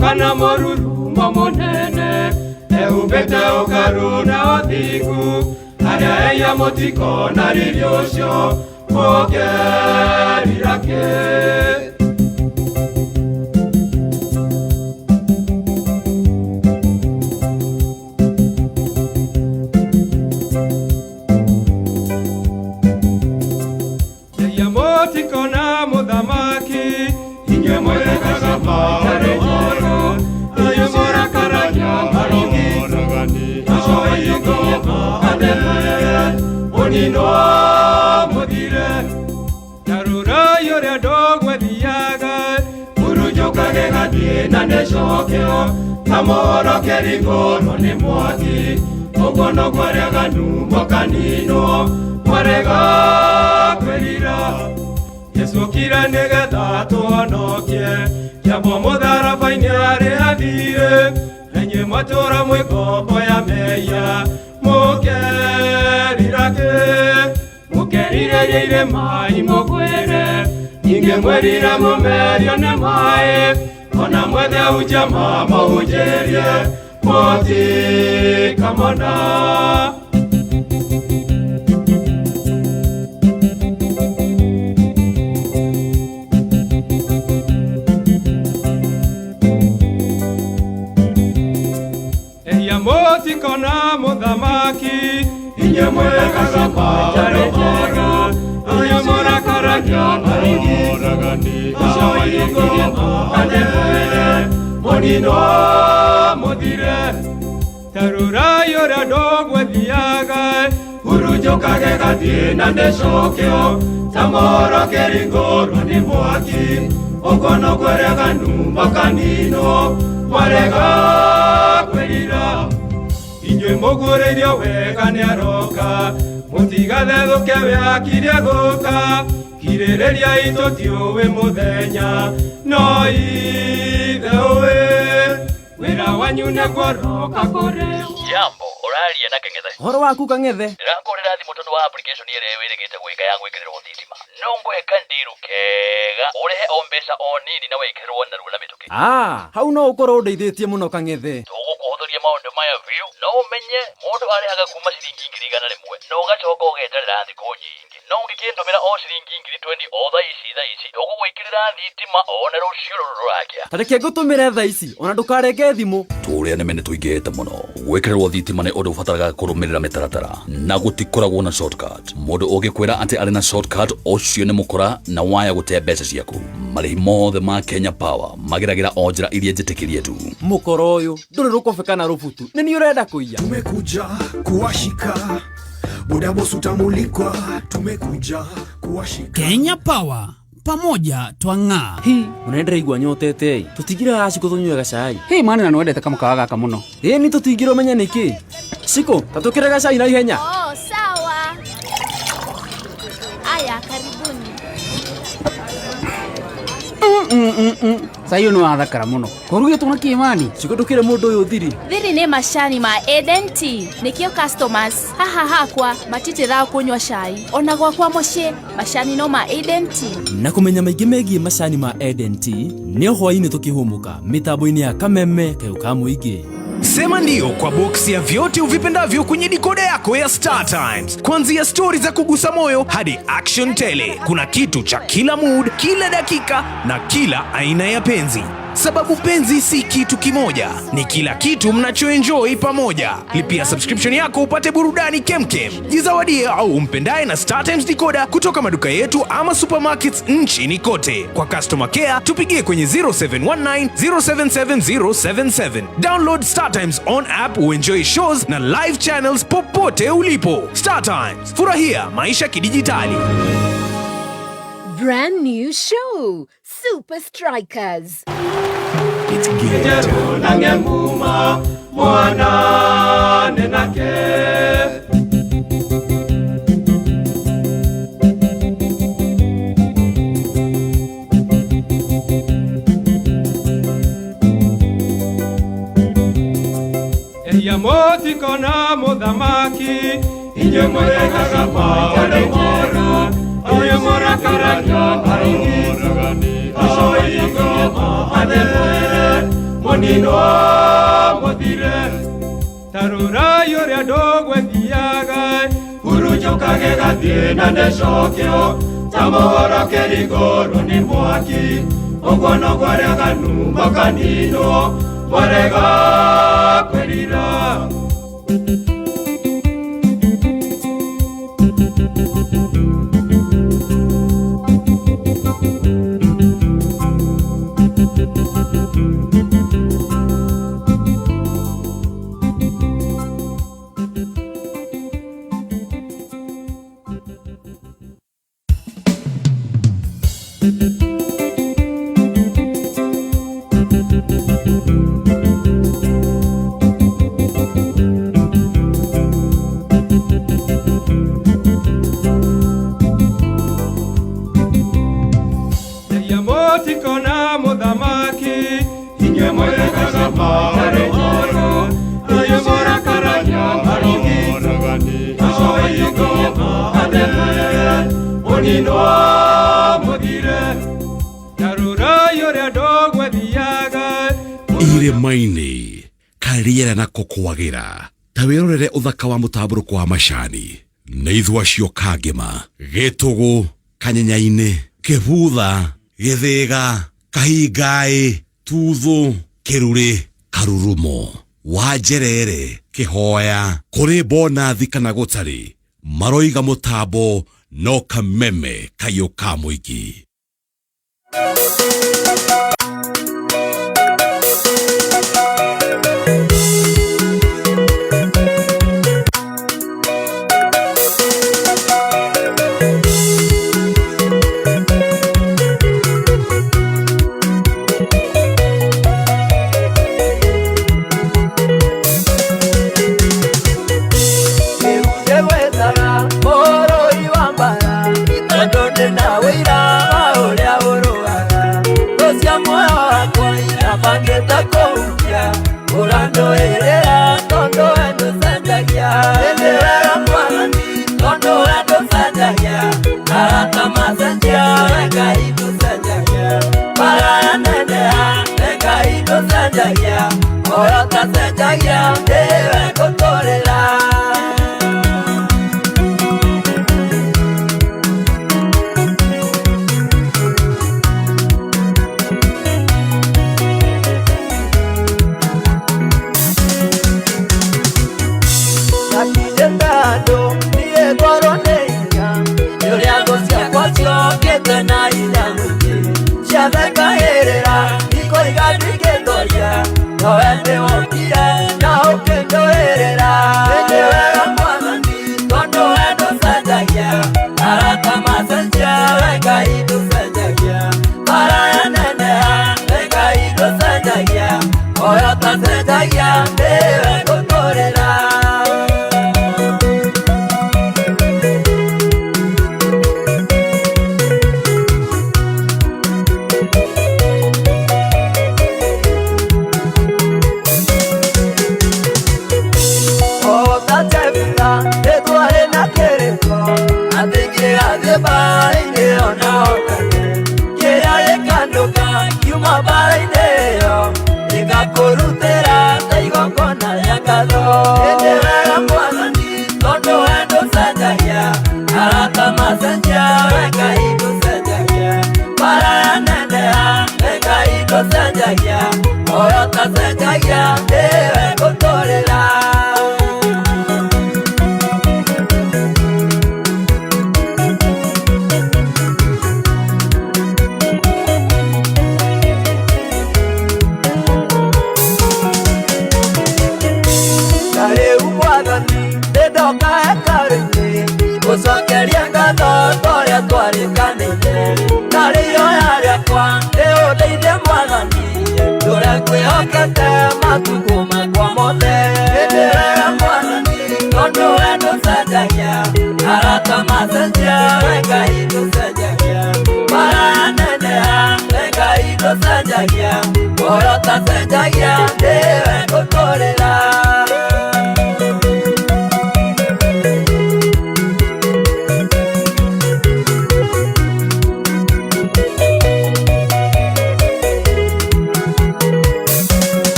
Kana mũrurumo mũnene ehumbĩte ũkaru na ũthingu arĩa eia mũtikona riri ũcio mũkerira kĩ. Eia mũtikona mũthamaki inyuĩ mwĩrekaga matarĩ njega inyuĩ mũrakaragia mũninwo mũthire tarurai ũrĩa ndogwethiaga hurunjũkage gathiĩ na nĩcokio ta mohoro kĩringũrwo nĩ mwaki ũguo noguo arĩa aganu mũkaninwo mwarega kwĩrira. Yesu okire nĩgetha tũhonokie kĩambo mũtharaba-inĩ arĩ athire na inyuĩ mwatũũra mwĩ ngombo ya mehia mũkerira kĩ mũkerirĩria irĩma imũgwĩre ningĩ mwĩrire mũmerio nĩ maĩ ona mwethe hunjia mamũhunjĩrie mũtikamona. Eia mũtikona mũthamaki inyuĩ mwĩrekaga matarĩ njega inyuĩ mũrakaragia mũninwo mũthire tarurai ũrĩa ndogwethiaga hurunjũkage gathiĩ na nĩcokio ta mohoro kĩringũrwo nĩ mwaki ũguo noguo arĩa aganu makaninwo mwarega kwĩrira. Inyuĩ mũgũrĩirio wega nĩaroka mũtigathethũke we akirie gũka kirĩrĩria itũ tiũĩ mũthenya no ithe ũĩ wĩra wanyu nĩguo roka kũrĩo. Jambo, ũraria na Keng'ethe. Ũhoro waku Kang'ethe? Ndĩrakũrĩra thimũ tondũ wa application ĩrĩa wĩrĩgĩte gwĩka ya gwĩkĩrĩrwo thitima. No ngũhe kandiru kega ũrĩhe o mbeca o nini na wĩkĩrĩrwo narua na mĩtũkĩ. Ah, hau no ũkorwo ũndeithĩtie mũno Kang'ethe. Tũgũkũhũthĩria maũndũ maya biũ no ũmenye mũndũ arĩhaga kuma ciringi 100,000 na ũgacoka ũgeterera thikũ nyingĩ. No ũngĩkĩndũmĩra o ciringi 20,000 o thaa ici thaa ici tũgũgwĩkĩrĩra thitima o na rũciũ rũrũ rũrakĩa. Ta reke ngũtũmĩre thaa ici ona ndũkarenge thimũ. Tũrĩa nĩme nĩ tũingĩhĩte mũno gwĩkĩrĩrwo thitima nĩ ũndũ ũbataraga kũrũmĩrĩra mĩtaratara na gũtikoragwo na shortcut. Mũndũ ũngĩkwĩra atĩ arĩ na shortcut ũcio nĩ mũkora na waya gũte mbeca ciaku. Marĩhi mothe ma Kenya Power mageragĩra o njĩra iria njĩtĩkĩrie tu. Mũkora ũyũ ndũrĩ rũkobe kana rũbutu nĩ niĩ ũrenda kũiya. Tumekuja kuwashika buda boss utamulikwa, tumekuja kuwashika. Kenya Power, pamoja twang'aa. Hi, ona ndĩraigua nyotete tũtingĩra haha Cikũ tũnyue gacai. Hĩ mani na nĩwendete kamũkawa gaka mũno. Ĩĩ ni tũtingĩra ũmenye nĩkĩ. Cikũ, ta tũkĩre gacai na ihenya. Oh, sawa. Aya, karibuni. Cai ũyũ nĩwathakara mũno. Kũrugĩtwo na kĩ mani? Cikũ ndũkĩre mũndũ ũyũ thiri. Thiri nĩ macani ma Eden Tea. Nĩkĩo customers haha hakwa matitĩraga kũnyua cai. Ona gwakwa mũciĩ macani no ma Eden Tea. Na kũmenya maingĩ megiĩ macani ma Eden Tea nĩ hwaĩ-inĩ tũkĩhũmũka mĩtambo-inĩ ya Kameme kayũ ka mũingĩ. Sema ndio kwa boksi ya vyote uvipendavyo kwenye dikoda yako ya Star Times. Kuanzia stori za kugusa moyo hadi action tele. Kuna kitu cha kila mood, kila dakika na kila aina ya penzi. Sababu penzi si kitu kimoja, ni kila kitu mnachoenjoy pamoja. Lipia subscription yako upate burudani kemkem. Jizawadie au umpendaye na Star Times decoder kutoka maduka yetu ama supermarkets nchini kote. Kwa customer care tupigie kwenye 0719 077077. Download Star Times on app uenjoy shows na live channels popote ulipo. Star Times, furahia maisha kidijitali. Brand new show, Super Strikers. Njeru na ng'emuma mwanane nake. Eia mũtikona mũthamaki inyuĩ mwĩrekaga maũndũ moru inyuĩ mũrakaragia Mũninwo mũthire ta rũrai ũrĩa ndũgwethiaga hurunjũkage gathiĩ na ndĩcokio ta mũhoro kĩringũrwo nĩ mwaki ũguo noguo arĩa aganu makaninwo mwarega kwĩrira. Mũtikona mũthamaki inyuĩ mwĩregaga maũndũ moru inyuĩ mũrakaragia marũgani acio anene mũninwo mũthire ta rũrai ũrĩa ndũgwethiaga irĩma-inĩ karĩera nako kwagĩra ta wĩrorere ũthaka wa mũtambũrũko wa macani nĩ ithua cio kangĩma gĩtũgũ kanyenyainĩ kĩbutha gĩthĩga kahingaĩ tuthũ kĩrurĩ karurumo wanjerere kĩhoya kũrĩ bonathi kana gũtarĩ maroiga mũtambo no kameme kayũ ka mũingĩ.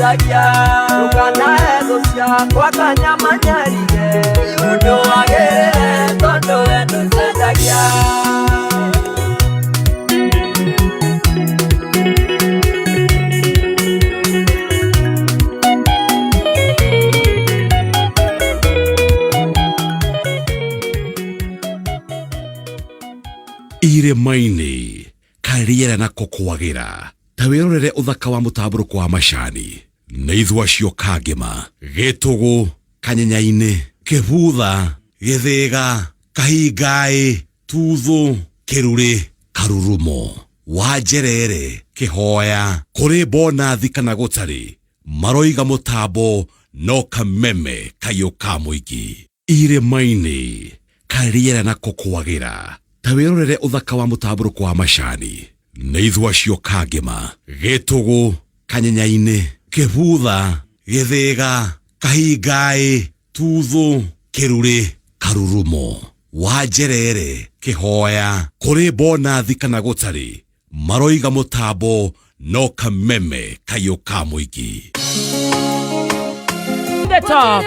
Ndũcenjagia ndũkanahe thũ ciakwa kanyamanyarire ũndũ wagĩrĩre tondũ we ndũcenjagia. Irĩma-inĩ karĩera nako kwagĩra ta wĩrorere ũthaka wa mũtambũrũko wa macani nĩ ithua acio kangĩma gĩtũgũ kanyenya-inĩ kĩbutha gĩthĩga kahingaĩ tuthũ kĩrurĩ karurumo wanjerere kĩhoya kũrĩ bonathi kana gũtarĩ maroiga mũtambo no kameme kayũ ka mũingĩ. Irĩma-inĩ karĩera nako kwagĩra ta wĩrorere ũthaka wa mũtambũrũko wa macani nĩ ithua acio kangĩma gĩtũgũ kanyenya-inĩ kĩbutha gĩthĩga kahingaĩ tuthũ kĩrurĩ karurumo wanjerere kĩhoya kũrĩ bonathi kana gũtarĩ maroiga mũtambo no kameme kayũ ka mũingĩ. The top,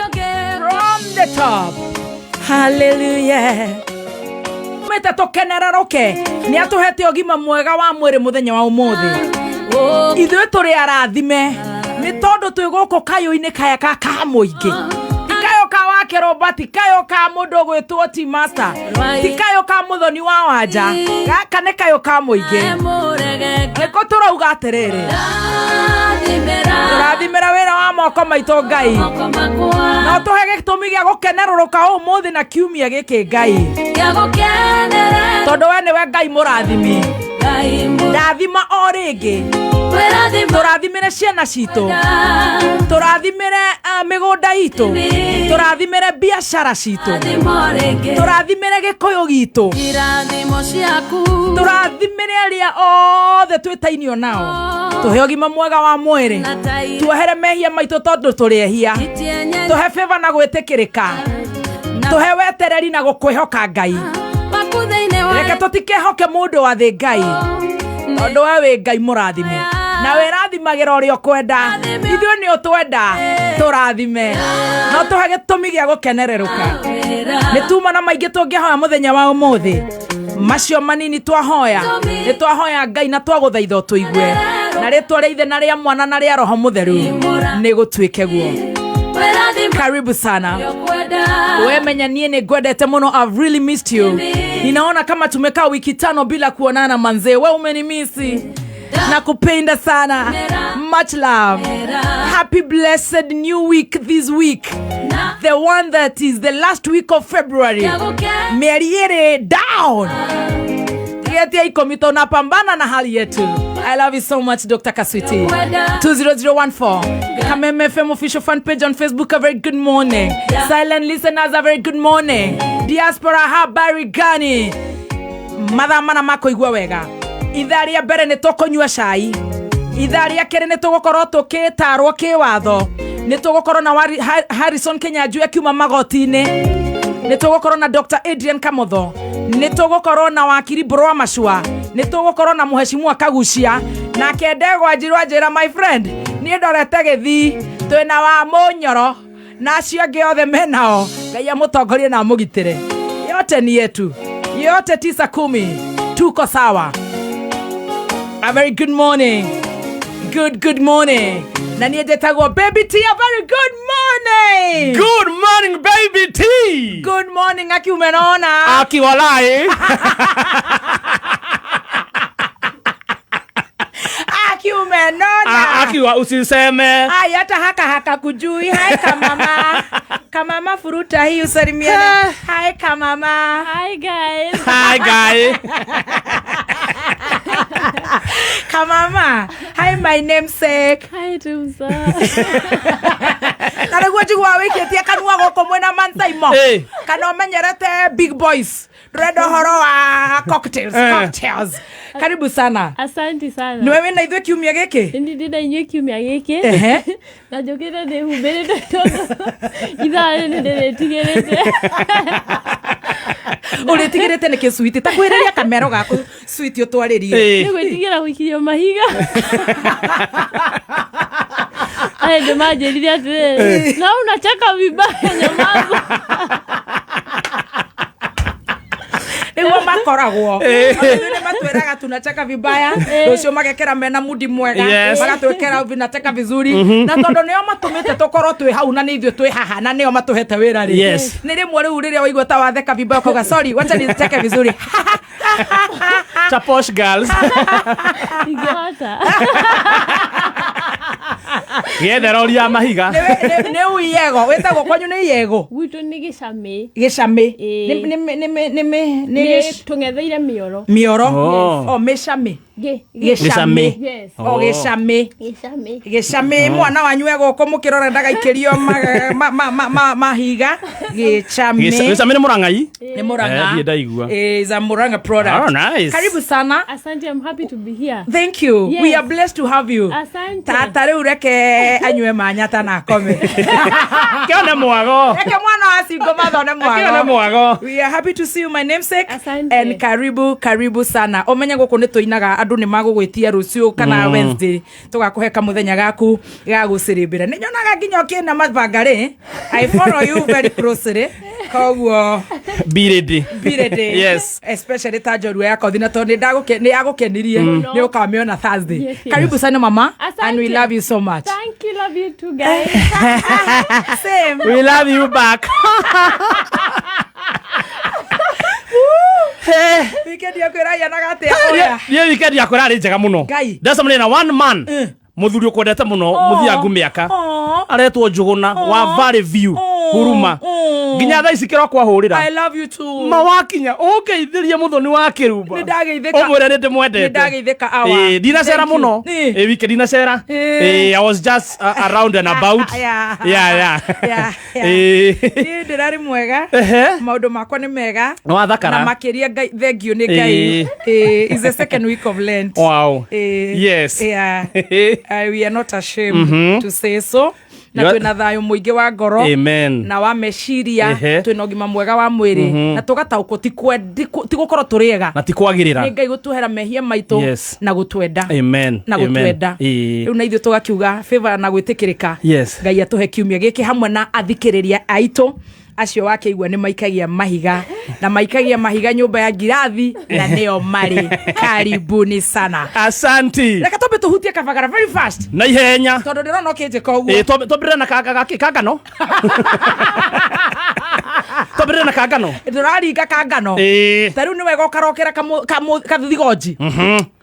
from the top. Hallelujah. Mete tũkenererũke nĩ atũhete ũgima mwega wa mwĩrĩ mũthenya wa ũmũthĩ. Ithuĩ tũrĩ arathime nĩ tondũ twĩ gũkũ kayũ-inĩ kaya ka mũingĩ. Ti kayũ ka wa kĩrũmba, ti kayũ ka mũndũ ũgwĩtwo T master, ti kayũ ka mũthoni wa wanja, gaka nĩ kayũ ka mũingĩ. Nĩkũ tũrauga atĩrĩrĩ, tũrathimĩra wĩra wa moko maitũ Ngai, no tũhe gĩtũmi gĩa gũkenerũrũka ũmũthĩ na kiumia gĩkĩ Ngai, tondũ we nĩwe Ngai mũrathimi. Ndathima o rĩngĩ, tũrathimĩre ciana citũ, tũrathimĩre mĩgũnda itũ, tũrathimĩre biacara citũ, tũrathimĩre gĩkũyũ gitũ, tũrathimĩre arĩa othe twĩtainio nao, tũhe ũgima mwega wa mwĩrĩ, tuohere mehia maitũ tondũ tũrĩ ehia, tũhe favor na gwĩtĩkĩrĩka, tũhe wetereri na gũkwĩhoka Ngai. Reke tũtikehoke mũndũ wa thĩ Ngai, tondũ we wĩ Ngai mũrathime na wĩrathimagĩra ũrĩa ũkwenda. Ithuĩ nĩ ũtwenda tũrathime, no tũhe gĩtũmi gĩa gũkenererũka. Nĩ tuma na maingĩ tũngĩhoya mũthenya wa ũmũthĩ, macio manini twahoya nĩ twahoya Ngai na twagũthaitha ũtũigue, na rĩtwa rĩa Ithe na rĩa Mwana na rĩa Roho Mũtheru nĩ gũtuĩke guo. Karibu sana. We menya niĩ nĩ ngwendete mũno. I've really missed you. Ninaona kama tumekaa wiki 5 bila kuonana manze. We umenimisi. Nakupenda sana. Much love. Happy blessed new week this week. The one that is the last week of February. Mĩeri ĩrĩ down. Yetia ikomi tunapambana na hali yetu. I love you so much, Dr. Kaswiti. 20014. Kameme FM official fan page on Facebook, a very good morning. Silent listeners, a very good morning. Diaspora habari gani? Mathaa mana makũigua wega. Ithaa rĩa mbere nĩ tũkũnyua cai. Ithaa rĩa kerĩ nĩ tũgũkorwo tũkĩtarwo kĩwatho. Nĩ tũgũkorwo na Harrison Kinyanjui akiuma magoti-inĩ. Nĩ tũgũkorwo na Dr. Adrian Kamotho. Nĩ tũgũkorwo na wakiri Mbũrũ Macua. Nĩ tũgũkorwo na mũhecimua Kagucia. Nake Ndegwa Njirũ anjĩra, my friend, niĩ ndorete Gĩthii, twĩna wa Mũnyoro na acio angĩ othe menao. Ngai amũtongorie na amũgitĩre. Yote ni yetu, yote 9:10, tuko sawa. A very good morning. Good morning. Na niĩ njĩtagwo Baby T. A very good morning. Good morning, Baby T. Good morning, aki umenona. Aki walai. Aki umenona. Aki wa usiseme. Ai, hata haka kujui. Hai kamama. Kamama furuta hii usalimiane. Hai kamama. Hi guys. Hi guys. Kamama. Hi my namesake. Hi Tumsa. Na rĩguo njiguaga wĩikĩtie kanua gũkũ mwĩna Mansaimo. Kana ũmenyerete big boys. Ndũrenda ũhoro wa cocktails, cocktails. Karibu sana. Asante sana. Nĩwe wĩna ithuĩ kiumia gĩkĩ? Nĩ ndĩ na inyuĩ kiumia gĩkĩ. Na njũkĩte ndĩhumbĩrĩte tondũ ithaa rĩrĩ nĩndĩrĩtigĩrĩte. Ũrĩtigĩrĩte nĩkĩ sweet? Ta kwĩrĩria kamero gaku sweet ũtwarĩrie. Nĩ gwĩtigĩra gũikirio mahiga. Hĩndĩ manjĩrire atĩrĩrĩ, na unacheka vibaya, nyamaza. Nĩguo makoragwo. Nĩ matwĩraga tunacheka vibaya, rũciũ magekĩra mena mudi mwega. Magatwĩkĩra vinacheka vizuri. Na tondũ nĩo matũmĩte tũkorwo twĩ hau na nĩ ithuĩ twĩ haha na nĩo matũhete wĩra rĩ, nĩ rĩmwe rĩu rĩrĩa waigua ta watheka vibaya ũkauga, "Sorry, wacha nicheke vizuri." Ta posh girls. Ingĩhota. Gĩetheroria mahiga. Nĩ uiyego wĩtagwo kwanyu nĩ iyego? Gwitũ nĩ gĩcamĩ. Gĩcamĩ? Ĩĩ. Nĩ Nĩ tũng'etheire mĩoro. Mĩoro. Oh. O mĩcamĩ. Gĩ. Gĩcamĩ. Yes. O gĩcamĩ. Gĩcamĩ. Gĩcamĩ, mwana wanyu e gũkũ mũkĩrora ndagaikĩrio mahiga. Gĩcamĩ. Gĩcamĩ nĩ mũrang'ai. Nĩ Murang'a. Ndiĩ ndaigua. Is a Murang'a product. Oh, nice. Karibu sana. Asante, I'm happy to be here. Thank you. Yes. We are blessed to have you. Asante. Tata rĩu reke anyue manyata na akome. Kĩone mwago. Reke mwana wa cingo mathone mwago. Kĩone mwago. We are happy to see you, my namesake. Asante. And karibu, karibu sana. Ũmenye gũkũ nĩ tũinaga, andũ nĩ magũgwĩtia rũciũ kana Wednesday tũgakũhe kamũthenya gaku ga gũcĩrĩmbĩra. Nĩ nyonaga nginya ũkĩna mabanga rĩ. I follow you very closely. Koguo Be ready. Be ready. Yes. Especially ta njorua ya kothi na tondũ nĩ yagũkenirie nĩ ũkamĩona Thursday. Yes. Karibu sana, mama. Asante. And we love you so much. Thank you, love you too, guys. Same. We love you back. Weekend yaku ĩrahanaga atĩa? Oya. Niĩ weekend yakwa ĩrarĩ njega mũno. Ngai. Ndacemania na one man, mũthuri ũkwendete mũno, mũthiangu mĩaka, aretwo Njũgũna wa Valley View, Huruma. Nginya thaa ici kĩroko ahũrĩra. I love you too. Mawakinya ũngeithĩrie mũthoni wa kĩrumba. Nĩ ndageithĩka. Ũmwĩre nĩ ndĩmwendete. Nĩ ndageithĩka, awa. Ĩĩ, ndinacera Thank you. mũno. Ĩĩ. Ĩĩ, wiki ndinacera. Ĩĩ. Ĩĩ, I was just around and about. Yeah. Yeah. Ĩĩ. Niĩ ndĩrarĩ mwega. Maũndũ makwa nĩ mega. Nĩ wathakara. Na makĩria Ngai, thank you nĩ Ngai. Ĩĩ. Ĩĩ, it's the second week of Lent. Wow. Ĩĩ. Yes. Yeah. We are not ashamed to say so. Na twĩna thayũ mũingĩ wa ngoro. Amen. Na wa meciria. Twĩna ũgima mwega wa mwĩrĩ na tũgataũkwo ti gũkorwo tũrĩ ega, Na ti kwagĩrĩra. nĩ Ngai gũtuhera mehia maitũ na gũtwenda. Amen. Na Amen. gũtwenda. Rĩu na ithuĩ tũgakiuga favor na gwĩtĩkĩrĩka. Ngai atũhe kiumia gĩkĩ hamwe na athikĩrĩria aitũ acio wakĩigua nĩ maikagia mahiga na maikagia mahiga nyũmba ya ngirathi na nĩo marĩ karibuni sana. Asanti. Reke twambe tũhutie kabagara very fast. Na ihenya. Tondũ ndĩrona ũkĩnjĩka ũguo. Ĩĩ, twambĩrĩre na kangano. Twambĩrĩre na kangano. Ndũraringa kangano. Ĩĩ. Ta rĩu nĩ wega ũkarokera kathigonji,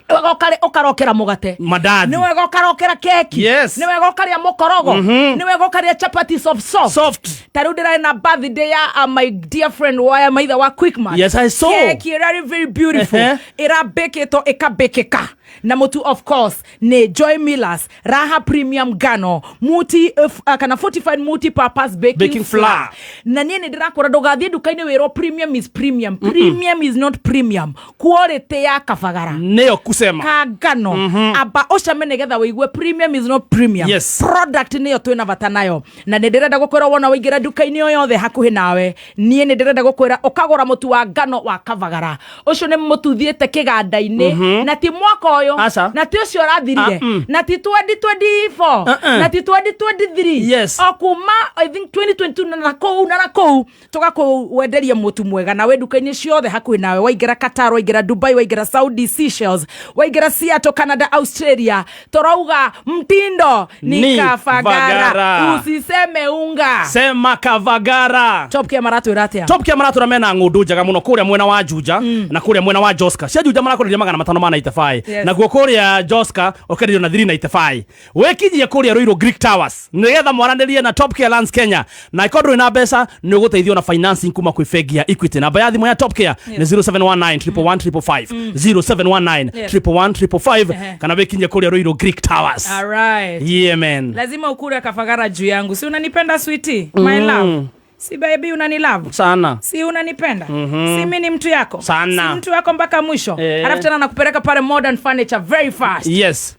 wega ũkarokera mũgate, Mandathi. nĩ wega ũkarokera keki, nĩ wega ũkarĩa mũkorogo, nĩ wega ũkarĩa chapati soft soft. Soft. Ta rĩu ndĩrarĩ na birthday ya my dear friend waya maitha wa Quickmart. Yes, I saw. Keki ĩrarĩ very beautiful. Ĩrabĩkĩtwo ĩkabĩkĩka na mũtu of course nĩ Joy Millers Raha Premium Ngano multi kana fortified multi purpose baking, Baking flour. Na niĩ nĩ ndĩrakwĩra ndũgathiĩ nduka-inĩ wĩrwo premium is premium. Premium is not premium. Quality ya kabagara Nĩyo kusema. Kangano, amba ũcame nĩgetha wĩigue premium is not premium. Product nĩyo twĩna bata nayo na nĩ ndĩrenda gũkwĩra wona waingĩra nduka-inĩ o yothe hakuhĩ nawe, niĩ nĩ ndĩrenda gũkwĩra ũkagũra mũtu wa ngano wa kabagara. Ũcio nĩ mũtu ũthiĩte kĩganda-inĩ na ti mwaka ũyũ Aca. na ti ũcio ũrathirire Ah, mm. na ti 2024 Uh-uh. na ti 2023, o kuma I think 2022 na kũu na kũu tũgakũwenderia mũtu mwega nawe nduka-inĩ ciothe hakuhĩ nawe. Waingĩra Qatar, waingĩra Dubai, waingĩra Saudi, Seychelles, waingĩra Seattle, Canada, Australia, tũrauga mtindo ni, Ni Kafagara. Vagara. Usiseme unga. Sema Kavagara. Top Care maratwĩra atĩa? Top Care maratwĩra mena ng'ũndũ njega mũno kũrĩa mwena wa Juja na kũrĩa mwena wa Joska. Cia Juja marakwenderia 595, naguo kũrĩa Joska ũkenderio na 395. Wĩkinyie kũrĩa Ruiru Greek Towers nĩgetha mwaranĩrie na Top Care Lands Kenya, na ikorwo ndũrĩ na mbeca nĩ ũgũteithio na financing kuma kwĩ bengi ya Equity. Namba ya thimũ ya Top Care nĩ 0719 111 555, 0719 111 555, kana wĩkinyie kũrĩa Ruiru Greek Towers. All right. Yeah, man. Lazima ukure kafagara juu yangu. Si unanipenda, sweetie? My love. Si baby unani love Sana. Si unanipenda? Si mi ni mtu yako? Sana. Si mtu yako mpaka mwisho? Eh. Alafu tena nakupeleka pale Modern Furniture very fast. Yes.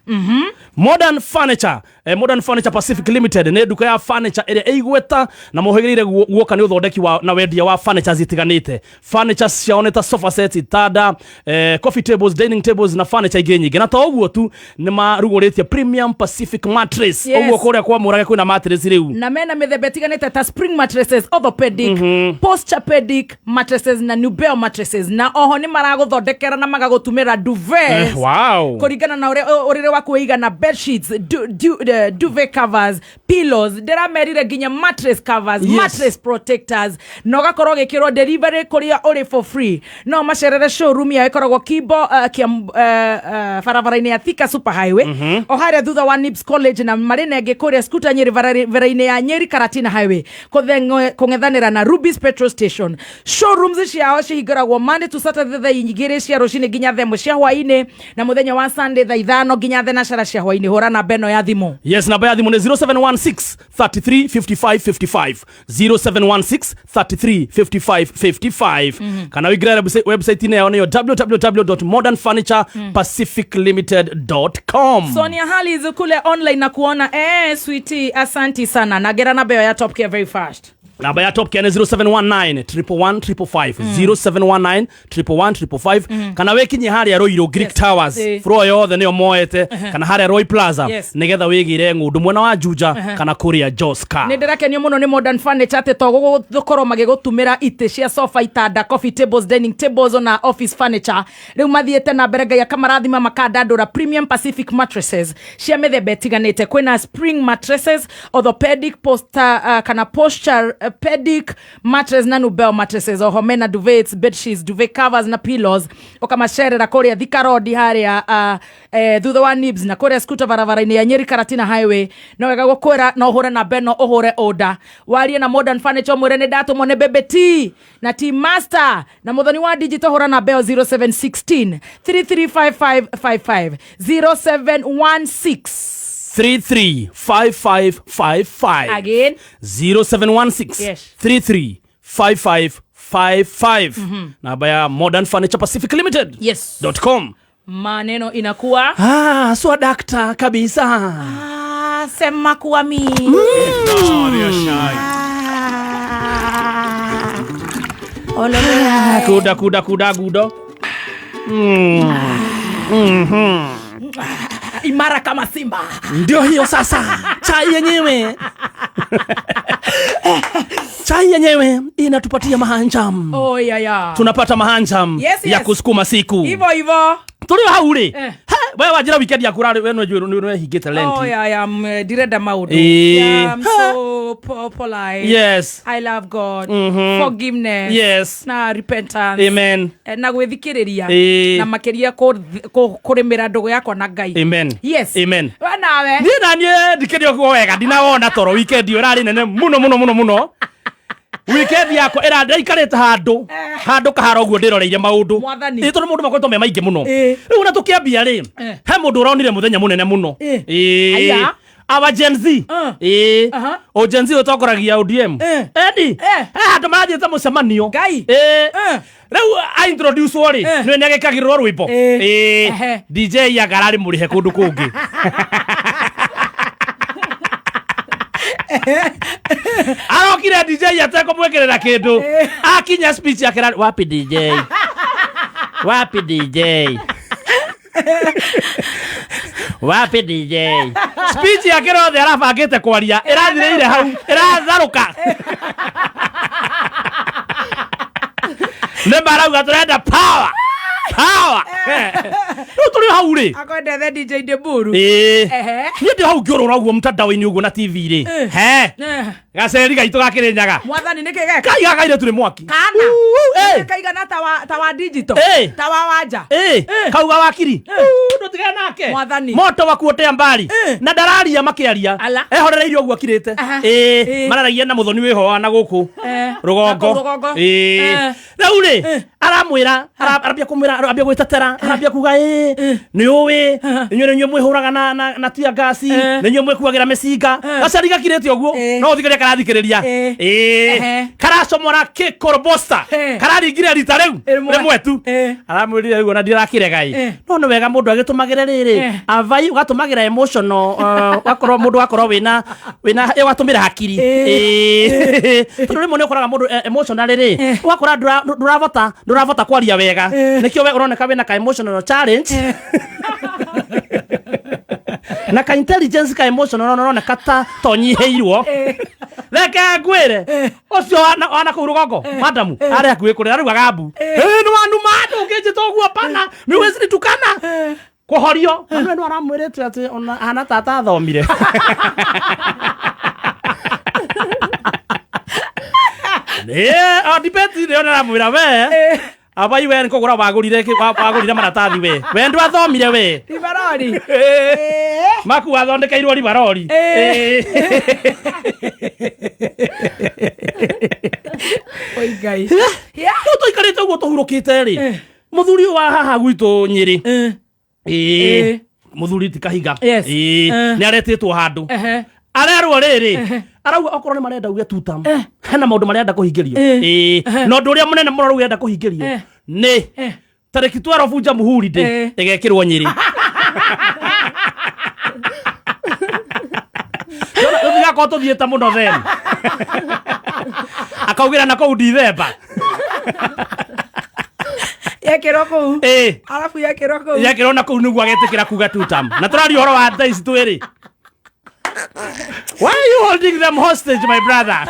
Modern Furniture, Modern Furniture Pacific Limited nä nduka ya furniture ĩrĩa ĩigweta na mohĩgĩrĩire guoka nĩ ũthondeki wa na wendia wa furniture zitiganĩte. Furniture ciao nĩ ta sofa sets, itanda, coffee tables, dining tables na furniture ingĩ nyingĩ. Na to ũguo tu, nĩ marugũrĩtie premium Pacific mattress. Yes. Ũguo kũrĩa kwa Mũrage kwĩna mattress rĩu. Na mena mĩthemba ĩtiganĩte ta spring mattresses, orthopedic, posturepedic mattresses na Nubel mattresses, na oho nĩ maragũthondekera na magagũtumĩra duvets Wow. kũringana na ũrĩa ũrĩrĩ waku ũigana, bed sheets, duvet covers, pillows, ndĩramerire nginya mattress covers, mattress protectors, na ũgakorwo ũgĩkĩrwo delivery kũrĩa ũrĩ for free. No macerere showroom yao ĩkoragwo Kimbo, barabara-inĩ ya Thika Super Highway, o harĩa thutha wa Nibs College, na marĩ na ĩngĩ kũrĩa Skuta Nyeri, barabara-inĩ ya Nyeri Karatina Highway, kũng'ethanĩra na Rubis petrol station. Showrooms ciao cihingũragwo Monday to Saturday thaa 2 cia rũcinĩ nginya thaa 1 cia hwaĩ-inĩ, na mũthenya wa Sunday thaa 5 nginya thaa 4 cia hwaĩ-inĩ. Hũra namba ĩno ya thimũ. Yes, namba ya thimũ nĩ 0716 33 55 55, 0716 33 55 55, kana ũingĩre website-inĩ yao nĩyo www.modernfurniturepacificlimited.com. Sonia Halis kule online na kuona, sweetie, asanti sana. Nagera namba ĩyo ya Top Care very fast. Namba ya Top Care nĩ 0719 111 555, 0719 111 555, kana wĩkinye harĩa Ruiru Greek Towers, floor yothe nĩyo moete, kana harĩa Roy Plaza, nĩgetha wĩgĩre ng'ũndũ mwena wa Juja kana kũrĩa Joska. Nä ndärakenio må no nä Modern Furniture atä to gå magä gå tumä ra itä cia sofa, itanda, coffee tables, dining tables ona office furniture. Rä u mathiä te na mbere, Ngai akamarathima, makandandå premium Pacific mattresses cia mä themba ĩtiganä te. Kwä spring mattresses, orthopedic, poster, kana posturepedic mattress na Nubel mattresses. Oho mena duvets, bed sheets, duvet covers na pillows. Ũkamacerera kũrĩa Thika Road harĩa thutha wa Nibs, na kũrĩa Skuta barabara-inĩ ya Nyeri Karatina Highway. No wega gũkwĩra no ũhũre namba ĩno, ũhũre order, warie na Modern Furniture, ũmwĩre nĩ ndatũmwo nĩ Bebe T na T Master na Mũthoni wa digital. Hũra namba ĩyo 0716 335555, 0716 335555. Again. 0716 335555, namba ya Modern Furniture Pacific Limited dot com. Maneno inakuwa swadakta kabisa. Sema kuwa mi Kuda kuda kuda gudo. Imara kama simba. Ndio hiyo sasa, chai yenyewe, chai yenyewe inatupatia mahanjam. Oh, yeah. Tunapata mahanjam ya kusukuma siku. Hivyo hivyo. Tũrĩ hau rĩ, we wanjĩra weekend yaku ũrarĩ we nĩwehingĩte lenti. Oh, yeah, I'm ndirenda maũndũ. Yeah, I'm so polite. I love God. Forgiveness. Na repentance. Amen. Na gwĩthikĩrĩria. Na makĩria kũrĩmĩra ndũgũ yakwa na Ngai. Amen. Yes. Amen. We nawe. Niĩ na niĩ ndikĩrĩ ũguo wega, ndinawona toro. Weekend ĩyo ĩrarĩ nene mũno mũno mũno mũno. Weekend yakwa ĩra ndaikarĩte handũ handũ kahara ũguo ndĩroreire maũndũ. Mwathani. Ĩ, tondũ maũndũ makoretwo me maingĩ mũno. Rĩu ona tũkĩambia rĩ, he mũndũ ũronire mũthenya mũnene mũno. Aya. Our Gen Z. O Gen Z ũtongoragia ODM. Edi. Handũ marathiĩte mũcemanio. Ngai. Rĩu a introduce rĩ, nĩwe nĩagĩkagĩrĩrwo rwĩmbo. DJ anga ararĩ mũrĩhe kũndũ kũngĩ. Arokire DJ atekũmwĩkĩrĩra kĩndũ. Akinya speech yake wapi DJ? Wapi DJ? Wapi DJ? Speech yake yothe arabangĩte kwaria ĩrathirĩire hau, ĩratharũka. Nĩ marauga tũrenda power. Power. Rĩu tũrĩ hau rĩ. Akwendethe DJ Deburu. Niĩ ndĩ hau ngĩũrũra ũguo mtandao-inĩ ũguo na TV rĩ. He. Gaceri gaitũ ga Kĩrĩnyaga. Mwathani nĩkĩ geka? Kai gaka kairĩtu nĩ mwaki. Kana. Kaigana ta wa digital. Ta wa wanja. Kauga wakiri. Ndũtigane nake. Mwathani. Moto wa kuotea mbali. Na ndararia makĩaria. Ehorereirie ũguo akirĩte. Mararagia na Mũthoni wĩho na gũkũ. Rũgongo. Rũgongo. Rĩu rĩ, aramwĩra, arambia kumwĩra, arambia gwĩtetera, arambia kuga Ĩĩ, nĩ ũĩ inyuĩ nĩ inyuĩ mwĩhũraga na, na, na tear gas, nĩ inyuĩ mwĩkuagĩra mĩcinga. Gacari gakirĩte ũguo no ũthikĩrĩria karathikĩrĩria. Ĩĩ, karacomora kĩkorobosta, kararingire rita rĩu rĩmwe tu, aramwĩrire rĩu ona ndirakĩrega ĩ, no nĩ wega mũndũ agĩtũmagĩre rĩrĩ avai ũgatũmagĩra emotional, ũgakorwo mũndũ akorwo wĩna wĩna ũgatũmĩra hakiri. Ĩĩ. Tondũ rĩmwe nĩ ũkoraga mũndũ emotionally rĩ, ũgakora ndũravota kwaria wega, nĩkĩo we ũroneka wĩna ka emotional challenge na ka intelligence ka emotional ũroneka ta tonyihĩirwo. Reke ngwĩre, ũcio wana kũu rũgongo madamu arĩ hakuhĩ kũrĩa arugaga mbu. "Ĩ, nĩ wanuma ndũngĩnjĩta ũguo, pana miwezi nitukana kũhorio." Manuel no aramwĩrĩte atĩ ona hana tata athomire. Nĩ o debate nĩ ona aramwĩra, we abai, we nĩ kũgũra wagũrire wagũrire maratathi, we ndwathomire we. Ribarori. Maku wathondekeirwo ribarori. Oi Ngai. Rĩu tũikarĩte ũguo tũhurũkĩte rĩ, mũthuri ũyũ wa haha gwitũ Nyĩrĩ, ĩĩ, mũthuri ti kahiga, ĩĩ, nĩ aretĩtwo handũ, arerwo rĩrĩ, arauga okorwo nĩ marenda uge tutam, hena maũndũ marenda kũhingĩrio. Ĩĩ, na ũndũ ũrĩa mũnene mũno rĩu arenda kũhingĩrio nĩ tarĩki 12 Jamhuri Day ĩgekĩrwo Nyĩrĩ. Tũtigakorwo tũthiĩte mũno then akaugĩra na kũu Dithemba. Yekĩrwo kũu. Ĩĩ. Arabu yekĩrwo kũu. Yekĩrwo na kũu nĩguo agetĩkĩra kuga tutam, na tũraria ũhoro wa thaa ici twĩrĩ. Why are you holding them hostage, my brother?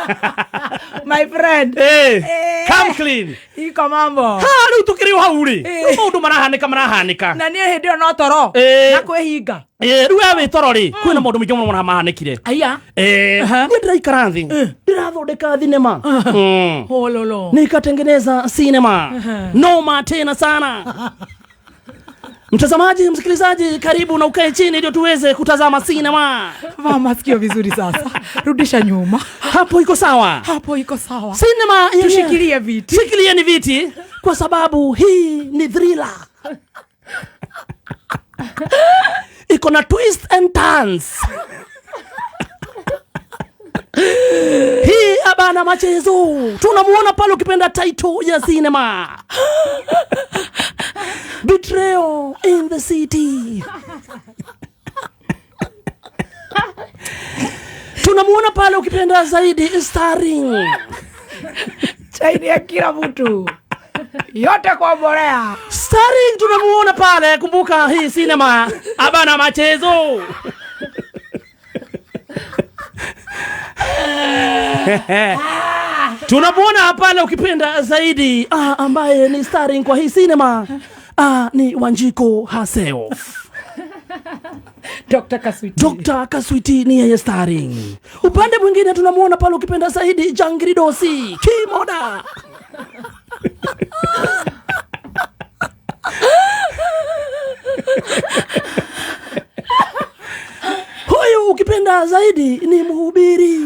My friend. Hey, come clean. Iko mambo. Ha, rĩu tũkĩrĩ o hau rĩ, rĩu maũndũ marahanĩka marahanĩka. Na niĩ hĩndĩ ĩyo no toro. Na kwĩhinga. Ĩĩ, rĩu we wĩ toro rĩ, kwĩna maũndũ maingĩ mũno mahanĩkire. Aya. Niĩ ndĩraikara thĩ ndĩrathondeka thinema. Hololo. Nikatengeneza sinema noma tena sana. Mtazamaji, msikilizaji, karibu na ukae chini ndio tuweze kutazama sinema. Vaa masikio vizuri sasa. Rudisha nyuma. Hapo iko sawa. Hapo iko sawa. Sinema yenyewe. Tushikilie viti. Shikilieni viti kwa sababu hii ni thriller. Iko na twist and turns. Hii abana machezo. Tunamuona pale ukipenda title ya cinema, Betrayal in the City. Tunamuona pale ukipenda zaidi starring Chaini ya kila mtu. Yote kwa mbolea. Starring tunamuona pale, kumbuka hii cinema abana machezo. Tunamuona pale ukipenda zaidi ambaye ni starring kwa hii cinema ni Wanjiku herself. Dr. Kaswiti. Dr. Kaswiti ni yeye starring. Upande mwingine tunamuona pale ukipenda zaidi Jangiri Dosi Kimoda. Huyu ukipenda zaidi ni mhubiri.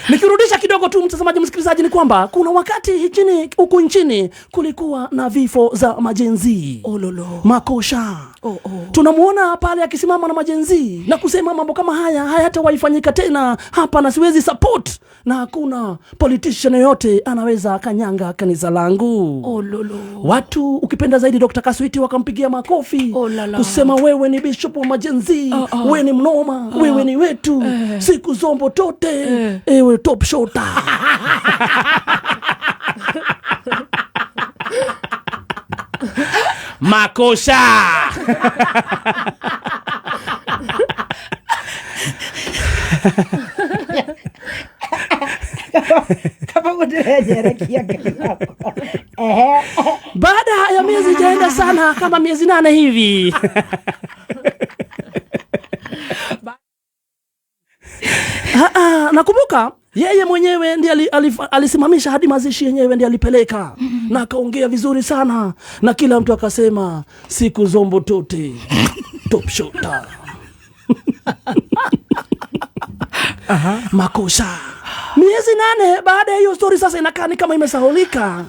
Nikirudisha kidogo tu mtazamaji, msikilizaji, ni kwamba kuna wakati huku nchini kulikuwa na vifo za majenzi. Ololo. Makosha. Oh, oh. Tunamuona pale akisimama na majenzi na kusema mambo kama haya hayatawahi tena hapa na siwezi support, na hakuna politician yoyote anaweza kanyanga kanisa langu. Ololo. Watu ukipenda zaidi Dr. Kaswiti wakampigia makofi. Oh, lala. Kusema wewe ni bishop wa majenzi, Oh, oh. wewe ni mnoma, wewe ni wetu, siku zombo tote, ewe top shota. Makosha. Kama gũtirenyerekia Ngai wakwa. Baada ya miezi ijaenda sana kama miezi 8 hivi. Nakumbuka yeye mwenyewe ndiye alisimamisha hadi mazishi yenyewe ndiye alipeleka. Na akaongea vizuri sana na kila mtu akasema siku zombo tote top shota. Makosa. Miezi 8 baada ya hiyo story sasa inakaa ni kama imesahulika.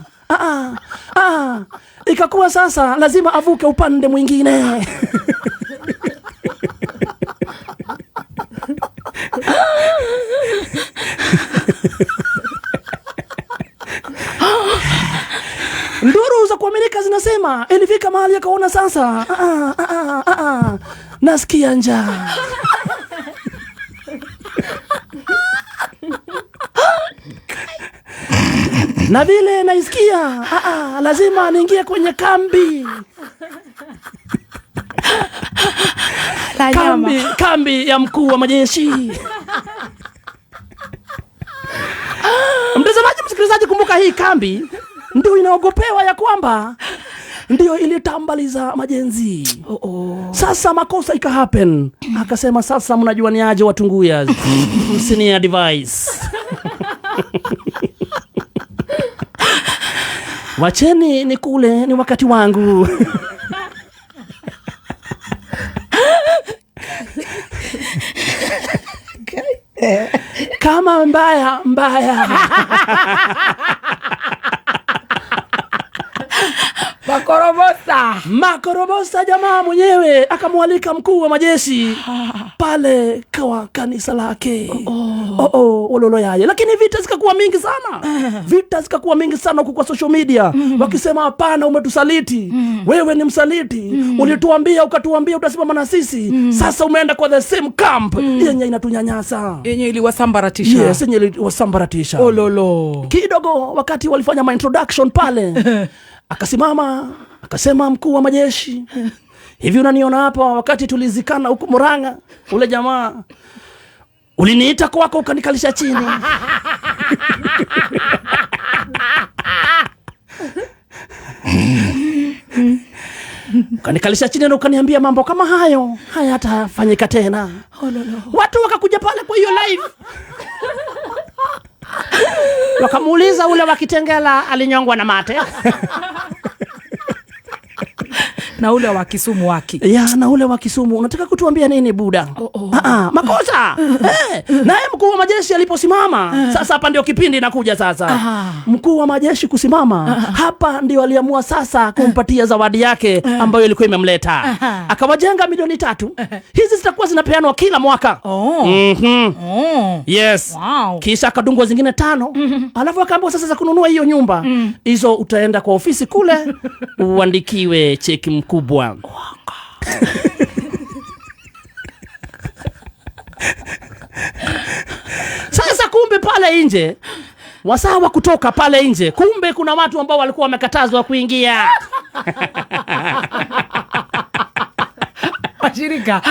Ah, ikakuwa sasa lazima avuke upande mwingine. Nduru za kuaminika zinasema ilifika mahali akaona sasa, nasikia njaa. Na vile naisikia, lazima niingie kwenye kambi. Kambi ya mkuu wa majeshi. Mtazamaji, msikilizaji, kumbuka hii kambi ndio inaogopewa ya kwamba ndio ilitambaliza majenzi. Sasa makosa ika happen. Akasema sasa mnajua ni aje watunguya. Msini advice. Wacheni nikule, ni wakati wangu. Kama mbaya mbaya. Makorobosa jamaa mwenyewe akamwalika mkuu wa majeshi pale kwa kanisa lake. Ololo yaye. Lakini vita zikakuwa mingi sana. Vita zikakuwa mingi sana huko kwa social media. Wakisema hapana, umetusaliti. Wewe ni msaliti. Ulituambia ukatuambia utasimama na sisi. Sasa umeenda kwa the same camp yenye inatunyanyasa. Yenye iliwasambaratisha. Yes, yenye iliwasambaratisha. Ololo. Kidogo wakati walifanya ma introduction pale akasimama akasema mkuu wa majeshi, hivi unaniona hapa wakati tulizikana huko Murang'a, ule jamaa uliniita kwako ukanikalisha chini. Ukanikalisha chini na ukaniambia mambo kama hayo hayatafanyika tena. Watu wakakuja pale kwa hiyo live. Wakamuuliza ule wa Kitengela alinyongwa na mate. Na ule wa Kisumu waki. Ya, na ule wa Kisumu. Unataka kutuambia nini buda? Makosa. Naye mkuu wa majeshi aliposimama, sasa hapa ndio kipindi inakuja sasa. Mkuu wa majeshi kusimama, hapa ndio aliamua sasa kumpatia zawadi yake ambayo ilikuwa imemleta. Akawajenga 3 milioni. Hizi zitakuwa zinapeanwa kila mwaka. Yes. Wow. Kisha akadungwa zingine 5. Alafu akaambiwa sasa za kununua hiyo nyumba. Hizo utaenda kwa ofisi kule uandikiwe cheki mkubwa. Sasa kumbe pale nje, wasaa wa kutoka pale nje, kumbe kuna watu ambao walikuwa wamekatazwa kuingia. Washirika.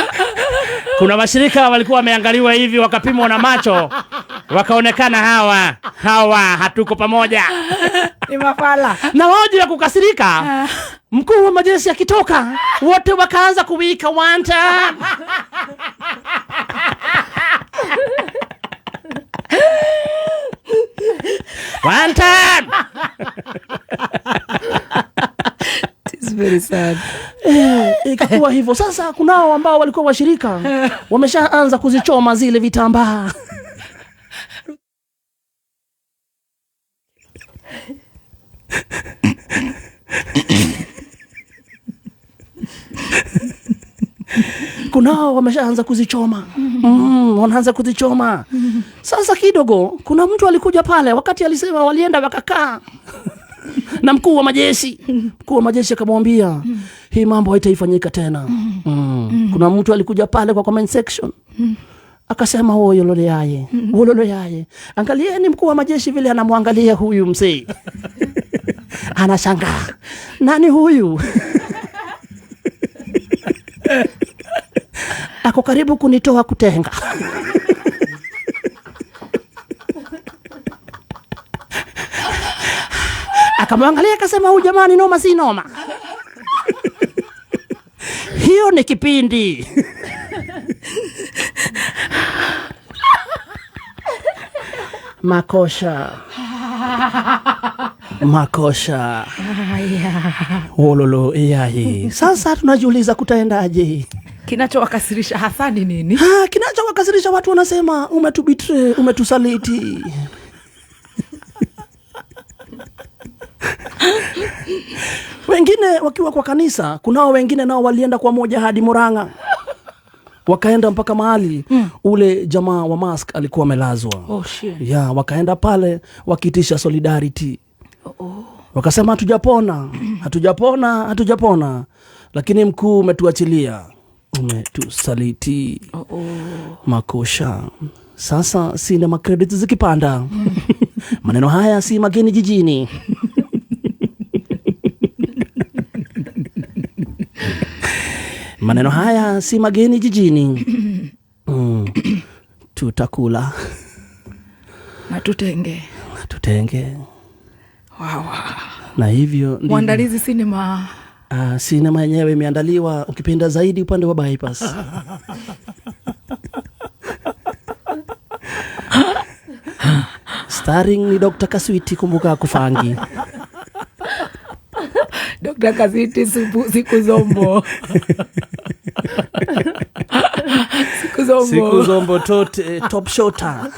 Kuna washirika walikuwa wameangaliwa hivi wakapimwa na macho, wakaonekana hawa hatuko pamoja. Ni mafala. Na wao ya kukasirika, mkuu wa majeshi akitoka, wote wakaanza kuwika wanta. One time. It's very sad. Ikakuwa hivyo. Sasa kunao ambao walikuwa washirika wameshaanza kuzichoma zile vitambaa. Kunao wameshaanza kuzichoma. Wanaanza kuzichoma. Sasa kidogo kuna mtu alikuja pale wakati alisema walienda wakakaa na mkuu wa majeshi. Mkuu wa majeshi akamwambia hii mambo haitaifanyika tena. Kuna mtu alikuja pale kwa comment section. Akasema wololo yaye, wololo yaye. Angalieni mkuu wa majeshi vile anamwangalia huyu mzee. Anashangaa. Nani huyu? Ako karibu kunitoa kutenga. Akamwangalia akasema huyu jamani noma si noma. Hiyo ni kipindi. Makosha. Makosha. Wololo yaye. Sasa tunajiuliza kutaendaje? Kinachowakasirisha hasa ni nini? Kinachowakasirisha watu wanasema umetubetray, umetusaliti. Wengine wakiwa kwa kanisa, kunao wengine nao walienda kwa moja hadi Murang'a, wakaenda mpaka mahali ule jamaa wa mask alikuwa amelazwa. Oh, shit. Ya, wakaenda pale wakiitisha solidarity. Wakasema hatujapona, hatujapona, hatujapona, lakini mkuu umetuachilia, umetusaliti. Makosha. Sasa sinema credits zikipanda, maneno haya si mageni jijini. Maneno haya si mageni jijini. Tutakula Na tutenge. Tutenge. Wawa. Na hivyo ndivyo- Mwandalizi sinema. Ah, sinema yenyewe imeandaliwa ukipenda zaidi upande wa bypass. Starring ni Dr. Kaswiti, kumbuka kufangi. Dr. Kaswiti supu, siku zombo. Siku zombo. Siku zombo tot, top shota.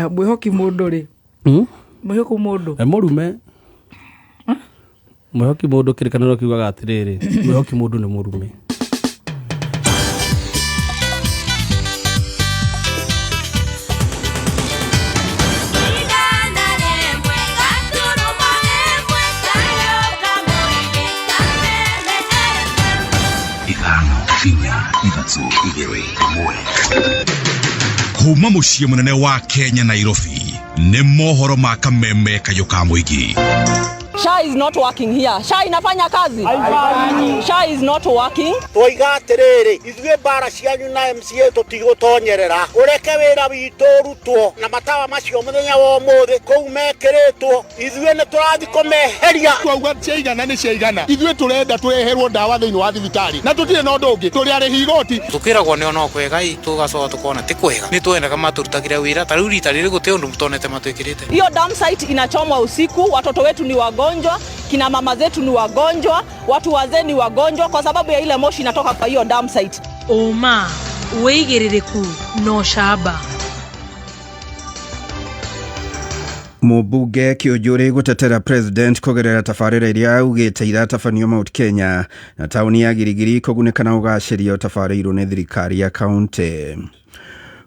Mwihoki mundu ri. Mwihoku mundu. E murume. Mwihoki mundu kirikaniro kiugaga atiriri, mwihoki mundu ni murume. Ithano inya ithatũ igĩrĩ ĩmwe. Kuma mũciĩ mũnene wa Kenya Nairobi nĩ mohoro ma kameme kayũ ka mũingĩ. SHA is not working here. SHA inafanya kazi? Haifanyi. SHA is not working. Twoiga atiriri, ithuĩ mbara cianyu na MCA tũtigũtonyerera, ũreke wĩra witũ ũrutwo na matawa macio mũthenya wa ũmũthĩ kũu mekĩrĩtwo, ithuĩ nĩ tũrathiĩ kũmeheria. Twauga ciaigana nĩ ciaigana, ithuĩ tũrenda tũreherwo ndawa thĩinĩ wa thibitarĩ na tũtirĩ na ũndũ ũngĩ, tũrĩ arĩhi igoti. Tukiragwo nĩ ono kwega i tugacoka tukona ti kwega nĩ twendaga matũrutagĩra wĩra ta rĩu rita rĩrĩ gũtĩ ũndũ tonete matwĩkĩrĩte. Hiyo dump site inachomwa usiku, watoto wetu ni wagonjwa, kina mama zetu ni wagonjwa, watu wazee ni wagonjwa kwa sababu ya ile moshi inatoka kwa hiyo dump site. Ũma, wĩigĩrĩrĩku na ũcamba. Mũmbunge Kĩũnjũrĩ gũtetera president kũgerera tabarĩra iria augĩte iratabanio Mount Kenya na taũni ya Girigiri kũgunĩka na ũgacĩria ũtabarĩirwo nĩ thirikari ya kaũntĩ.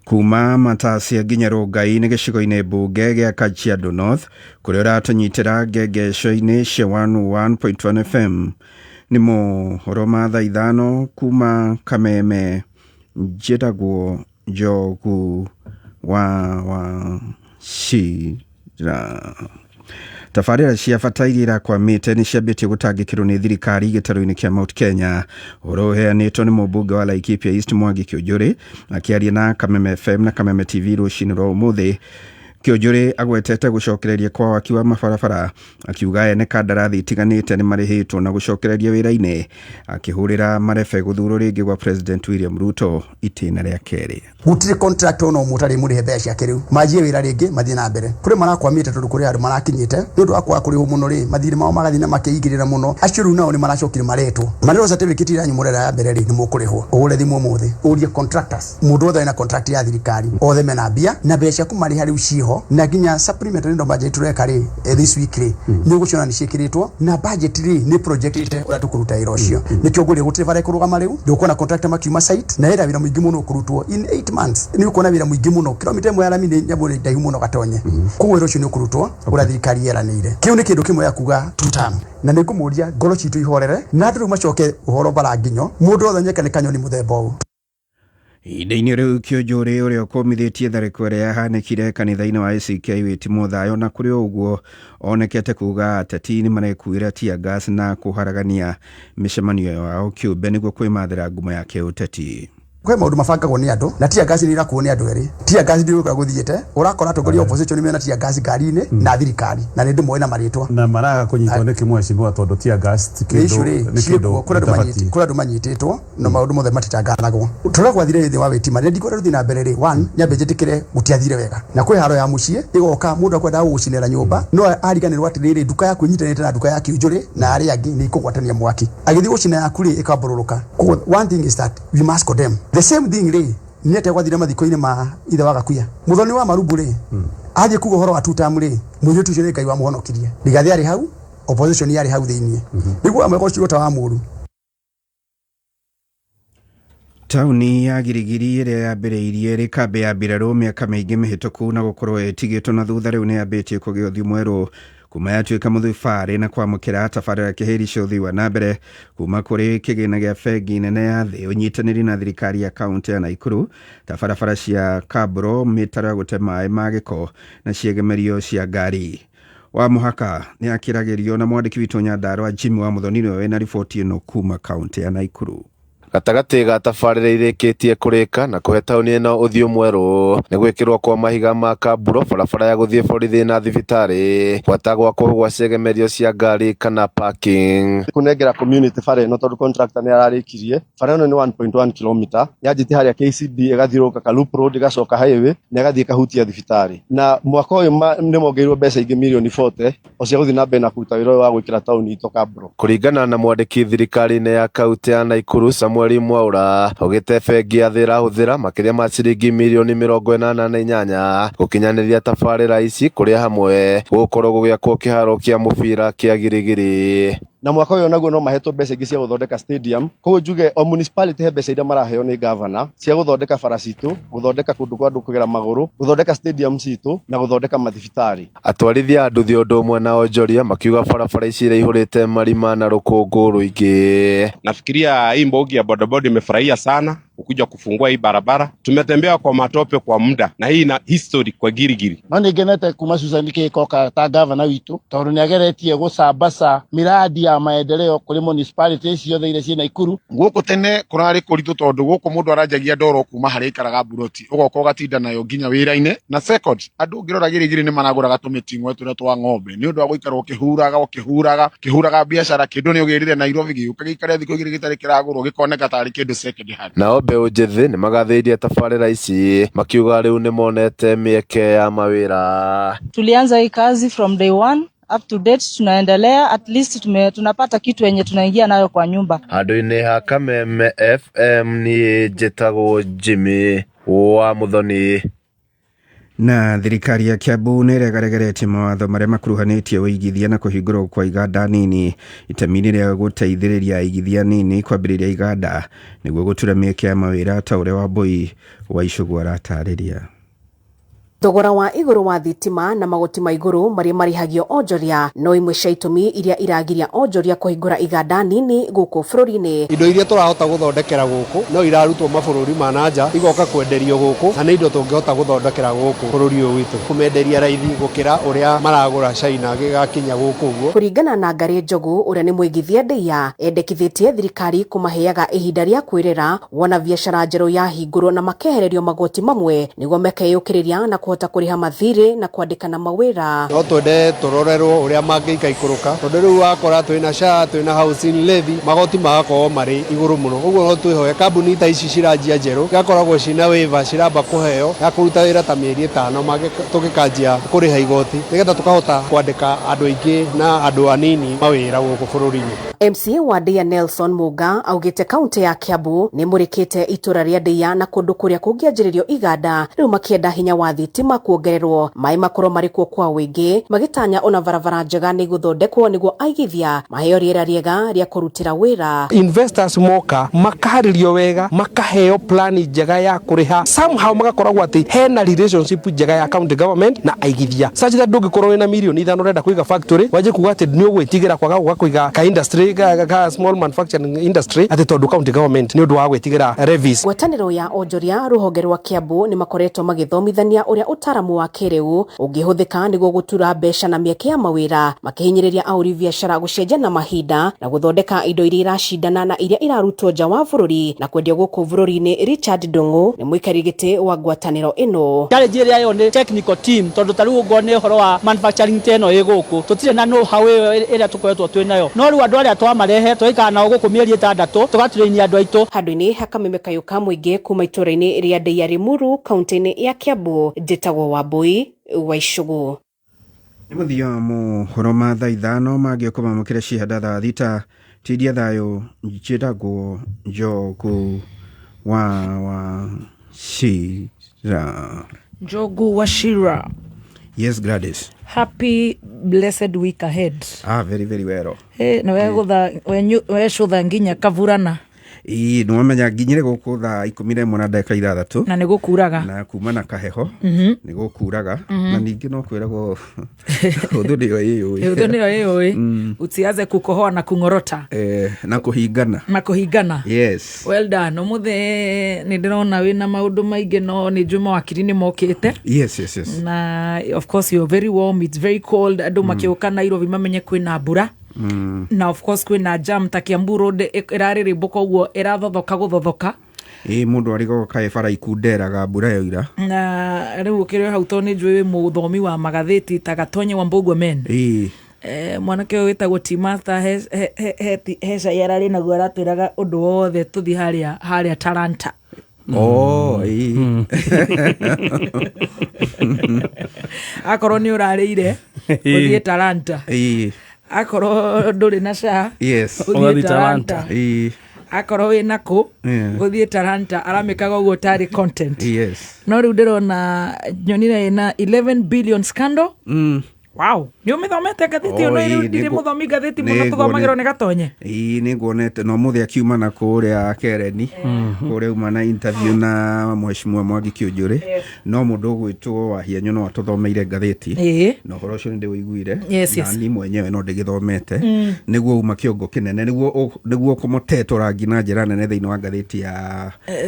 Kuma Matasia nginya Rongai nĩ gĩcigo-inĩ mbunge gĩa Kajiado North kũrĩa ũratũnyitĩra ngengesho-inĩ cia 101.1 FM. Nĩ mohoro ma thaa 5 kuma Kameme. Njĩtagwo Njogu wa Wachira. Tabarĩra cia bata iria irakwamĩte nĩ ciambĩtie gũtangĩkĩrwo nĩ thirikari gĩtarũ-inĩ kĩa Mount Kenya. Ũhoro ũheanĩtwo nĩ mũmbunge wa Laikipia East Mwangi Kĩũnjũrĩ akĩaria na Kameme FM na Kameme TV rũcinĩ rwa ũmũthĩ. Kĩũnjũrĩ agwetete gũcokereria kwa waki wa mabarabara akiuga ene kandarathi itiganĩte nĩ marĩhĩtwo na gũcokereria wĩra-inĩ, akĩhũrĩra marebe gũthurwo rĩngĩ gwa President William Ruto itĩna rĩa kerĩ. Gũtirĩ contract ona ũmwe ũtarĩ mũrĩhe mbeca ciake rĩu, manjie wĩra rĩngĩ mathiĩ na mbere. Kũrĩ marakwamĩte tondũ kũrĩ andũ marakinyĩte nĩ ũndũ wa kwaga kũrĩhwo mũno rĩ, mathirĩ mao magathiĩ na makĩigĩrĩra mũno. Acio rĩu nao nĩ maracokire maretwo marerwo certificate yanyu mũrera ya mbere rĩ, nĩ mũkũrĩhwo. Ũgũre thimũ ũmũthĩ ũrie contractors, mũndũ wothe wĩna contract ya thirikari othe mena mbia na mbeca cia kũmarĩha rĩu ciĩho, na nginya supplementary ndo budget tũreka rĩ, this week rĩ, nĩ ũgũciona nĩ ciĩkĩrĩtwo na budget rĩ, nĩ projectĩte ũrĩa tũkũruta wĩra ũcio. Nĩkĩo ngũria gũtirĩ bara ĩkũrũgama rĩu, ndũkuona contractor makiuma site na ĩra wĩra mũingĩ mũno ũkũrutwo in 8 months. Nĩ ũkuona wĩra mũingĩ mũno, kilomita ĩmwe ya rami nĩ nyamũ nĩ ndaihu mũno gatonye. Koguo wĩra ũcio nĩ ũkũrutwo ũrĩa thirikari yeranĩire. Kĩu nĩ kĩndũ kĩmwe ya kuga two term, na nĩ ngũmũria ngoro citũ ihorere na andũ rĩu macoke ũhoro bara nginyo, mũndũ wothe nyeke nĩ kanyoni mũthemba ũyũ. Ihinda-inĩ rĩu Kĩũnjũrĩ ũrĩa ũkũmithĩtie tharĩko ĩrĩa yahanĩkire kanitha-inĩ wa ACK Wĩtimũ Thayũ, na kũrĩ ũguo onekete kuga ateti nĩ marekuĩra tear gas na kũharagania mĩcemanio yao kĩũmbe nĩguo kwĩmathĩra ngumo ya kĩũteti. Kwĩ maũndũ mabangagwo nĩ andũ na tear gas nĩ irakuo nĩ andũ erĩ. Tear gas ndĩũĩ kũrĩa gũthiĩte, ũrakora atongoria opposition mena tear gas ngari-inĩ na thirikari, na nĩ ndĩmoĩ na marĩtwa. Na maraga kũnyitwo nĩ kĩmwecimiwa tondũ tear gas ti Nĩ issue kĩndũ rĩ, nĩ kĩndũ ciĩkuo, kũrĩ andũ gĩtabatiĩ. kũrĩ andũ manyitĩtwo na maũndũ mothe matitangathagwo. Tũrĩa gwathire thĩ wa wĩtima nĩ ndikwenda tũthiĩ na mbere rĩ, one nyambe njĩtĩkĩre gũtiathire wega, na kwĩ haro ya mũciĩ ĩgoka mũndũ akwendaga gũgũcinĩra nyũmba no ariganĩrwo atĩrĩrĩ, nduka yaku ĩnyitanĩte na nduka ya Kĩũnjũrĩ na arĩa angĩ nĩ ikũgwatania mwaki, agĩthiĩ gũcina yaku rĩ, ĩkambũrũrũka. Koguo one thing is that we must condemn the same thing rĩ, Nĩ atĩa gwathire mathiko-inĩ ma ithe wa Gakuya? Muthoni wa Marumbu rĩ, athiĩ kuga ũhoro wa two-term rĩ, mũirĩtu ũcio nĩ Ngai wamũhonokirie. Rigathĩ arĩ hau, opposition yarĩ hau thĩiniĩ. Nĩguo wa mwega ũcio ta wa mũru. Taũni ya Girigiri ĩrĩa yambĩrĩirie ĩrĩ kambĩ ya mbirarũ mĩaka mĩingĩ mĩhĩtũku na gũkorwo ĩtigĩtwo na thutha rĩu nĩ yambĩtie kũgĩa ũthiũ mwerũ kuma yatuĩka mũthibarĩ na kwamũkĩra tabarĩra kĩhĩri cia ũthii wa na mbere kuma kũrĩ kĩgĩna gĩa bengi nene ya thĩ, ũnyitanĩri na thirikari ya kaũntĩ ya Naikuru ta barabara cia kabro, mĩtaro ya gũte maĩ ma gĩko na ciegemerio cia ngari. Wa mũhaka nĩ akĩragĩrio na mwandĩki witũ Nyandarua Jimmy wa Mũthoni nĩwe wĩna riboti ĩno kuma kaũntĩ ya Naikuru. Gatagatĩ ga tabarĩra irĩkĩtie kũrĩka na kũhe taũni ĩno ũthiũ mwerũ nĩ gwĩkĩrwo kwa mahiga ma kaburo barabara ya gũthiĩ borithi na thibitarĩ, gwata gwakwo gwa ciegemerio cia ngari kana parking. Kunengera community bara ĩno tondũ contractor nĩ ararĩkirie bara ĩno nĩ 1.1 km yanjĩtie harĩa KCB ĩgathiũrũrũka Kalup Road ĩgacoka highway na ĩgathiĩ ĩkahutia thibitarĩ. Na mwaka ũyũ nĩ mongereirwo mbeca ingĩ mirioni 40 o cia gũthiĩ na mbere na kũruta wĩra ũyũ wa gwĩkĩra taũni itũ kaburo. Kũringana na mwandĩki thirikari-inĩ ya kaũntĩ ya Naikuru Samuel Mwaura, augĩte bengi ya thĩ ĩrahũthĩra makĩria ma ciringi mirioni 88 gũkinyanĩria tabarĩra ici kũrĩa hamwe gũgũkorwo gũgĩakwo kĩharo kĩa mũbira kĩa Girigiri. Na mwaka ũyũ naguo no mahetwo mbeca ingĩ cia gũthondeka stadium. Koguo njuge o municipality he mbeca iria maraheo nĩ governor cia gũthondeka bara citũ, gũthondeka kũndũ kwa andũ kũgera magũrũ, gũthondeka stadium citũ na gũthondeka mathibitarĩ. Atwarithia a nduthi ũndũ ũmwe na onjoria makiuga barabara ici iraihũrĩte marima na rũkũngũ rũingĩ. Nafikiria hii mbogi ya bodaboda imefurahia sana kukuja kufungua hii barabara. Tumetembea kwa matope kwa muda na hii ina history kwa Girigiri. No nĩ ngenete kuma Susan Kĩkoka ta gavana witũ tondũ nĩ ageretie gũcambaca miradi ya maendeleo kũrĩ municipality ciothe iria ciĩ Naikuru. Gũkũ tene kũrarĩ kũritũ tondũ gũkũ mũndũ aranjagia ndoro kuma harĩa aikaraga mburoti ũgoka ũgatinda nayo nginya wĩra-inĩ. Na second, andũ ũngĩrora Girigiri nĩ maragũraga tũmĩting'oe tũrĩa twa ng'ombe nĩ ũndũ wa gũikara ũkĩhuraga ũkĩhuraga ũkĩhuraga biacara. Kĩndũ nĩ ũgĩrire Nairobi gĩũka gĩikare thikũ igĩrĩ gĩtarĩ kĩragũrwo gĩkoneka tarĩ kĩndũ second hand. Nao mbeũ njĩthĩ nĩ magathĩirie tabarĩra ici makiuga rĩu nĩ monete mĩeke ya mawĩra. Tulianza hii kazi from day one up to date, tunaendelea at least tunapata kitu yenye tunaingia nayo kwa nyumba. Handũ-inĩ ha Kameme FM niĩ njĩtagwo Jimmy wa Mũthoni. Na thirikari ya Kiambu nĩ ĩregaregeretie mawatho marĩa makuruhanĩtie ũigithia na kũhingũrwo kwa iganda nini itemi-inĩ rĩa gũteithĩrĩria aigithia nini kwambĩrĩria iganda nĩguo gũtura mĩeke ya mawĩra ta ũrĩa Wambui wa Icũgũ aratarĩria. Thogora wa igũrũ wa thitima na magoti ma igũrũ marĩa marĩhagio onjoria no imwe cia itũmi iria iragiria onjoria kũhingũra iganda nini gũkũ bũrũri-inĩ. Indo iria tũrahota gũthondekera gũkũ no irarutwo mabũrũri ma na nja igoka kwenderio gũkũ, na nĩ indo tũngĩhota gũthondekera gũkũ bũrũri ũyũ witũ, kũmenderia raithi gũkĩra ũrĩa maragũra China gĩgakinya gũkũ ũguo. Kũringana na Ngarĩ Njogu ũrĩa nĩ mũigithia ndĩia, endekithĩtie thirikari kũmaheaga ihinda rĩa kwĩrera wona biacara njerũ yahingũrwo na makehererio magoti mamwe nĩguo makeyũkĩrĩria na kũhota kũrĩha mathirĩ na kwandĩkana mawĩra. No twende tũrorerwo ũrĩa mangĩikaikũrũka tondũ rĩu wakora twĩna SHA, twĩna housing levy, magoti magakorwo marĩ igũrũ mũno. Ũguo no twĩhoe kambuni ta ici ciranjia njerũ igakoragwo cina waiver ciramba kũheo ya kũruta wĩra ta mĩeri 5 tũgĩkanjia kũrĩha igoti nĩgetha tũkahota kwandĩka andũ aingĩ na andũ anini mawĩra gũkũ bũrũri-inĩ. MCA wa Ndeia Nelson Muga augĩte kaunti ya Kiambu nĩ mũrĩkĩte itũra rĩa Ndeia na kũndũ kũrĩa kũngĩanjĩrĩrio iganda rĩu makĩenda hinya wa thitima kuongererwo maĩ makorwo marĩ kuo kwa ũingĩ magĩtanya ona barabara njega nĩ gũthondekwo nĩguo aigithia maheo rĩera rĩega rĩa kũrutĩra wĩra. Investors moka makaharĩrio wega makaheo plani njega ya kũrĩha somehow magakoragwo atĩ hena relationship njega ya county government na aigithia such that ndũngĩkorwo wĩna mirioni 5 ũrenda kũiga factory wanjie kuga atĩ nĩ ũgwĩtigĩra kwaga gũka kũiga ka industry ka small manufacturing industry atĩ tondũ county government nĩ ũndũ wa gwĩtigĩra levies. Ngwatanĩro ya onjoria rũhonge rwa Kiambu nĩ makoretwo magĩthomithania ũrĩa ũtaaramu wa kĩrĩu ũngĩhũthĩka nĩguo gũtura mbeca na mĩeke ya mawĩra makĩhinyĩrĩria ahũri biacara gũcenjia na mahinda na gũthondeka indo iria iracindana na iria irarutwo nja wa bũrũri na kwendio gũkũ bũrũri-inĩ. Richard Ndung'u nĩ mũikari gĩtĩ wa ngwatanĩro ĩno. Challenge ĩrĩa yo nĩ technical team tondũ ta rĩu ũngorwo nĩ ũhoro wa manufacturing ta ĩno ĩ gũkũ tũtirĩ na know how ĩyo ĩrĩa tũkoretwo twĩ nayo, no rĩu andũ arĩa twamarehe tũgaikara nao gũkũ mĩeri 6 tũgatrain andũ aitũ. Handũ-inĩ ha Kameme Kayũ ka mũingĩ kuma itũũra-inĩ rĩa Ndeia Limuru kaunti-inĩ ya Kiambu, njĩtagwo Wambui wa Icũgũ. Nĩ mũthia wa mohoro ma thaa 5 mangĩũka mamũkĩre cihanda thaa 6. Tindia thayũ, njĩtagwo Njogu wa Chira. Njogu wa Shira. Yes, Gladys. Happy blessed week ahead. Ah, very very well. Hey, na wegũtha wecũtha nginya kaburana. Ĩĩ, nĩwamenya nginyire gũkũ thaa 11 na ndagĩka 6. Na nĩ gũkuraga. Na kuma na kaheho. Nĩ gũkuraga. Na ningĩ no kwĩragwo ũthũ nĩyo ĩyũĩ. Ũthũ nĩyo ĩyũĩ. Utiaze kukohoa na kung'orota. Eh, na kũhingana. Na kũhingana. Yes. Well done. Ũmũthĩ nĩ ndĩrona wĩna maũndũ maingĩ no nĩ njũĩ mawakiri nĩ mokĩte. Yes. Na of course you're very warm, it's very cold. Andũ makĩũka Nairobi mamenye kwĩna mbura. Na of course kwĩna jam ta Kiambu Road ĩrarĩrĩmbũka ũguo ĩrathothoka gũthothoka. Ĩĩ, mũndũ arĩgoka kaĩ bara ikunderaga mbura yoira. Na rĩu ũkĩrĩ hau tondũ nĩ njũĩ wĩ mũthomi wa magathĩti ta Gatonye wa Mbũgua Men. Ĩĩ. Mwanake ũyũ wĩtagwo T Master he cai ararĩ naguo aratwĩraga ũndũ wothe tũthiĩ harĩa Talanta. Oh, ĩĩ. Akorwo nĩ ũrarĩire ũthiĩ Talanta. Ĩĩ. Akorwo ndũrĩ na SHA Yes. ũthiĩ Talanta. Ĩĩ. Akorwo wĩna kũ Yeah. ũthiĩ Talanta, aramĩkaga ũguo tarĩ content. Yes. No rĩu ndĩrona nyonire ĩna 11 billion scandal. Wow, nĩ ũmĩthomete ngathĩti ĩyo? Oh, No rĩu ĩĩ, ndirĩ mũthomi ngathĩti mũno, tũthomagĩrwo nĩ Gatonye. Ĩĩ, nĩ nguonete na ũmũthĩ akiuma na kũrĩa Kereni, kũrĩa uma na interview na mheshimiwa Mwangi Kĩũnjũrĩ. No mũndũ ũgwĩtwo Wahianyũ no atũthomeire ngathĩti. Na ũhoro ũcio nĩ ndĩũiguire. Na niĩ mwenyewe no ndĩgĩthomete. Nĩguo uma kĩongo kĩnene, nĩguo kũmũtetwo rangi na njĩra nene thĩinĩ wa ngathĩti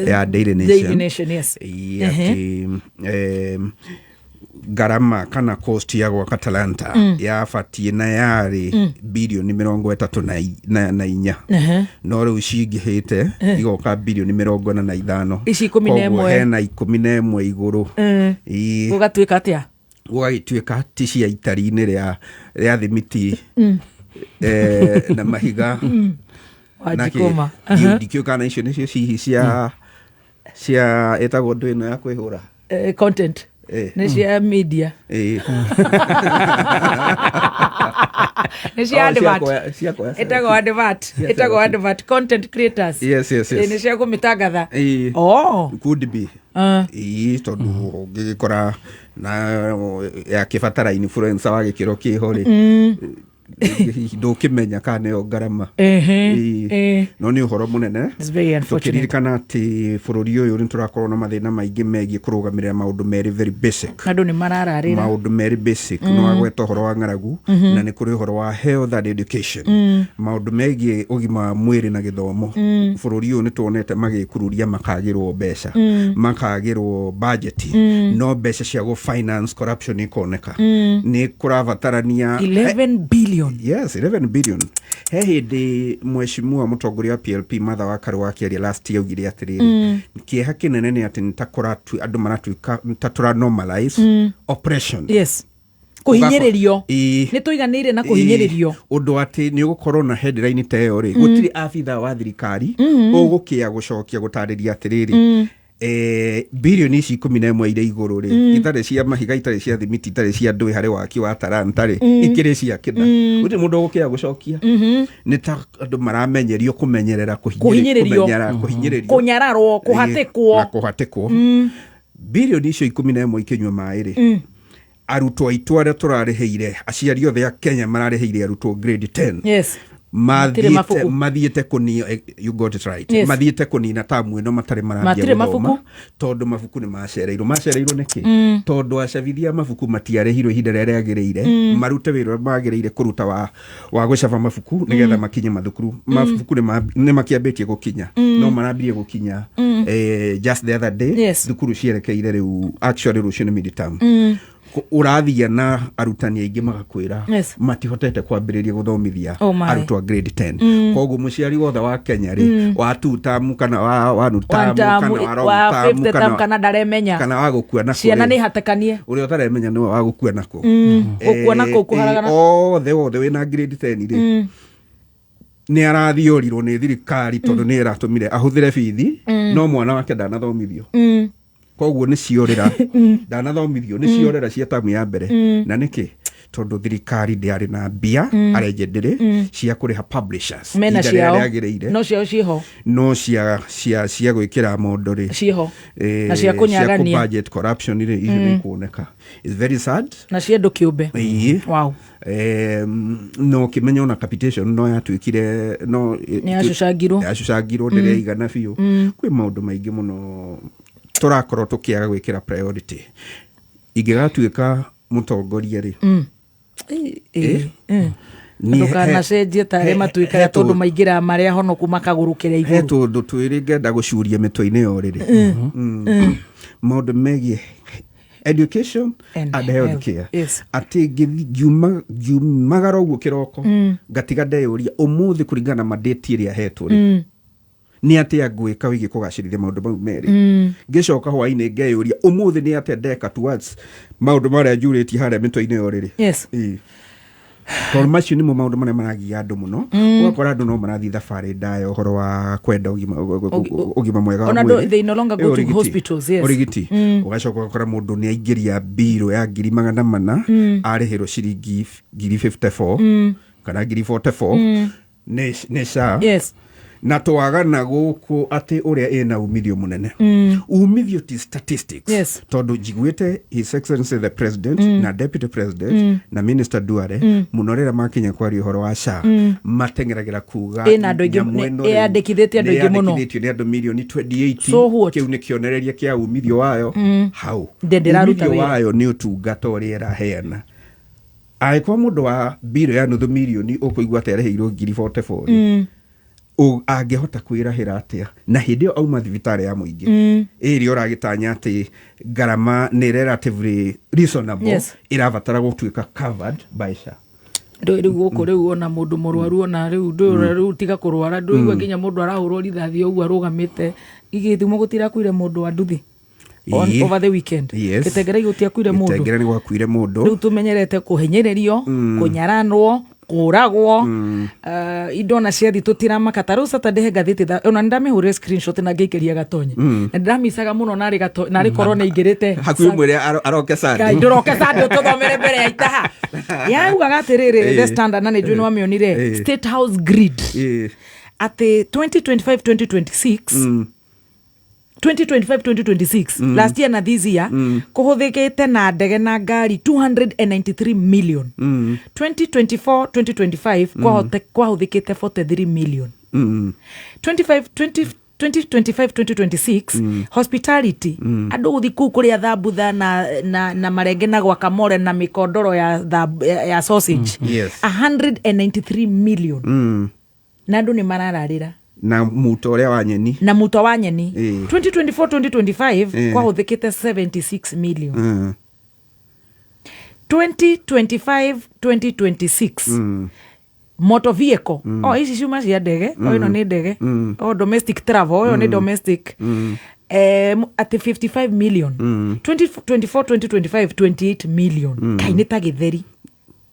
ya Daily Nation. Daily Nation, yes. Ĩĩ, atĩ ngarama kana cost ya gwaka Talanta yabatiĩ na yarĩ birioni 34. No rĩu cingĩhĩte igoka birioni 45. Ici 11. Koguo hena 11 igũrũ. Ĩĩ. Gũgatuĩka atĩa? Gũgagĩtuĩka ti cia itari-inĩ rĩa thimiti na mahiga. Wanjikũma. Ndikĩũĩ kana icio nĩcio hihi cia ĩtagwo ndũ ĩno ya kwĩhũra. Content. Nĩ cia media. Nĩ cia advert. Ĩtagwo advert. Ĩtagwo advert content creators. Yes, yes, yes. Nĩ cia kũmĩtangatha. Oh. Could be. Ĩĩ, tondũ ũngĩgĩkora na ya kĩbatara influencer wa gĩkĩro kĩho rĩ, ndũkĩmenya kana nĩyo ngarama. No nĩ ũhoro mũnene. It's very unfortunate. Tũkĩririkana atĩ bũrũri ũyũ nĩ tũrakorwo na mathĩna maingĩ megiĩ kũrũgamĩrĩra maũndũ merĩ very basic. Andũ nĩ marararĩra. Maũndũ merĩ basic. No agweta ũhoro wa ng'aragu na nĩ kũrĩ ũhoro wa health and education. Maũndũ megiĩ ũgima wa mwĩrĩ na gĩthomo. Bũrũri ũyũ nĩ tuonete magĩkururia makagĩrwo mbeca, makagĩrwo budget, no mbeca cia gũ finance corruption ikoneka. Nĩ kũrabatarania 11 billion. Yes, 11 billion. He hĩndĩ mheshimiwa mũtongoria wa PLP Martha Wakarũ akĩaria last year augire atĩrĩrĩ, kĩeha kĩnene nĩ atĩ nĩ ta andũ maratuĩka ta tũra normalize oppression. Yes. Kũhinyĩrĩrio. Nĩ tũiganĩire na kũhinyĩrĩrio. Ũndũ atĩ nĩ ũgũkorwo na headline ta ĩyo rĩ, gũtirĩ abitha wa thirikari ũgũkĩa gũcokia gũtarĩria atĩrĩrĩ, birioni ici 11 irĩ igũrũ rĩ, itarĩ cia mahiga, itarĩ cia thimiti, itarĩ cia ndũĩ harĩ waki wa Talanta rĩ, ikĩrĩ cia kĩna. Gũtirĩ mũndũ ũgũkĩa gũcokia. Nĩ ta andũ maramenyerio kũmenyerera kũhinyĩrĩrio, kũhinyĩrĩrio, kũnyararwo, kũhatĩkwo. Na kũhatĩkwo. Birioni icio 11 ikĩnyua maĩ rĩ, arutwo aitũ arĩa tũrarĩhĩire, aciari othe a Kenya mararĩhĩire arutwo grade 10. Yes. Mathiĩte kũnina, you got it right. Yes. Mathiĩte kũnina tamu ĩno matarĩ marambia gũthoma, tondũ mabuku nĩ macereirwo. Macereirwo nĩkĩ? Tondũ acabithia mabuku matiarĩhirwo ihinda rĩrĩa rĩagĩrĩire, marute wĩra ũrĩa magĩrĩire kũruta wa gũcaba mabuku nĩgetha makinye mathukuru. Mabuku nĩ makĩambĩtie gũkinya, no marambirie gũkinya just the other day. Yes. Thukuru cierekeire rĩu, actually rũciũ nĩ mid-term. Ũrathia na arutani aingĩ magakwĩra matihotete kwambĩrĩria gũthomithia arutwo a grade 10. Koguo mũciari wothe wa Kenya rĩ, wa two term kana wa one term kana wa long term kana ndaremenya kana wa gũkua nako, ciana nĩ hatakanie, ũrĩa ũtaremenya nĩwe wa gũkua nako. Gũkua nako kũharagana othe wothe wĩna grade 10 rĩ, nĩ arathiũrirwo nĩ thirikari tondũ nĩ ĩratũmire ahũthĩre bithi, no mwana wake ndanathomithio. Koguo nĩ ciorĩra ndanathomithio, nĩ ciorĩra cia tamu ya mbere. Na nĩkĩ? Tondũ thirikari ndĩarĩ na mbia, allegedly, cia kũrĩha publishers Mena ihinda rĩrĩa ciao. rĩagĩrĩire. No ciao ciĩho. No cia gwĩkĩra mondo rĩ, Ciĩho. Na cia kũnyagania. Cia budget corruption rĩ, icio nĩ ikuoneka. It's very sad. Na cia andũ kĩũmbe. Ĩĩ. Wow. No kĩmenya ona capitation no yatuĩkire no Nĩ yacucangirwo. Yacucangirwo, ndĩrĩigana biũ. Kwĩ maũndũ maingĩ mũno tũrakorwo tũkĩaga gwĩkĩra priority. Ingĩgatuĩka mũtongoria rĩ, Ĩ, Eh? Niĩ Ndũkanacenjie ta arĩa matuĩkaga tondũ maingĩraga marĩa honoku makagũrũkĩra he igũrũ. tũndũ twĩrĩ ngenda gũcuria mĩtwe-inĩ ya ũrĩrĩ. Maũndũ megiĩ education And and health health, care. Yes. Atĩ ngiumagara ũguo kĩroko, ngatiga ndeyũria ũmũthĩ kũringana na mandate ĩrĩa hetwo rĩ, nĩ atĩa ngwĩka wĩgiĩ kũgacĩrithia maũndũ mau merĩ. Ngĩcoka hwainĩ ngeyũria ũmũthĩ nĩ atĩa ndeka towards maũndũ marĩa njurĩtie harĩa mĩtwe-inĩ ya ũrĩrĩ. Yes. Ĩĩ. Tondũ macio nĩmo maũndũ marĩa maragia andũ mũno. Ũgakora andũ no marathiĩ thabarĩ ndaya ũhoro wa kwenda ũgima mwega wa Ona andũ, mwĩrĩ. they no longer go Ĩ, to ũrigiti. hospitals, yes. Ũrigiti. Ũgacoka ũgakora mũndũ nĩ aingĩria mbirũ ya 400,000, arĩhĩrwo ciringi 54,000 kana 44,000 nĩ SHA. Yes. Na twagana gũkũ atĩ ũrĩa ĩna umithio mũnene. Umithio ti statistics. Yes. Tondũ njiguĩte His Excellency the President na Deputy President na Minister Duale mũno rĩrĩa makinya kwaria ũhoro wa SHA, mateng'eragĩra kuga Ĩna andũ aingĩ, nyamũ ĩno rĩu ĩyandĩkithĩtie andũ aingĩ mũno. nĩyandĩkithĩtio nĩ andũ mirioni 28. So what? Kĩu nĩ kĩonereria kĩa umithio wayo hau. Ndĩraruta Umithio wĩra. wayo nĩ ũtungata ũrĩa ĩraheana. Angĩkorwo mũndũ wa mbirũ ya nuthu mirioni ũkũigua atĩ arĩhĩirwo 44,000 rĩ, angĩhota kwĩrahĩra atĩa na hĩndĩ ĩyo auma thibitarĩ ya mũingĩ ĩrĩa ũragĩtanya atĩ ngarama nĩ relatively reasonable, Yes. ĩrabatara gũtuĩka covered by SHA. Ndũĩ rĩu gũkũ rĩu ona mũndũ mũrwaru ona rĩu ndũĩ rĩu tiga kũrwara, ndũigua nginya mũndũ arahũrwo rithathi ũguo arũgamĩte igĩthimo. Gũtirakuire mũndũ wa nduthi on, Ĩĩ. over the weekend? Yes. Gĩtengera gũtiakuire mũndũ. Gĩtengera nĩ gwakuire mũndũ. Rĩu tũmenyerete kũhinyĩrĩrio, kũnyaranwo, kũragwo, indo ona ciathi tũtiramaka. Ta rĩu Saturday he ngathĩti ona nĩndamĩhũrire screenshot na ngĩikĩria Gatonye, na ndĩramicaga mũno narĩ narĩ korwo nĩ aingĩrĩte. Hakuhĩ mwĩre aroke Ngai, Sunday. ndũroke Sunday ũtũthomere mbere ya itaha. Yaugaga atĩrĩrĩ, The Standard, na nĩ njũĩ nĩwamĩonire, State House greed, atĩ 2025 2026, 2025 2026, last year na this year, kũhũthĩkĩte na ndege na ngari 293 million. 2024 2025 kwahũthĩkĩte 43 million. 25 20 2025 2026, hospitality, andũ gũthiĩ kũu kũrĩa thambutha na marenge na guacamole na mĩkondoro ya sausage, Yes. 193 million. Na andũ nĩ marararĩra. Na muto ũrĩa wa nyeni. Na muto wa nyeni. Ĩĩ. 2024 2025 Ĩĩ. kwahũthĩkĩte 76 million. 2025 2026, motor vehicle, o ici ciuma cia ndege, o ĩno nĩ ndege, o domestic travel, ũyũ nĩ domestic, atĩ 55 million. 2024 2025, 28 million. Kai nĩ ta gĩtheri.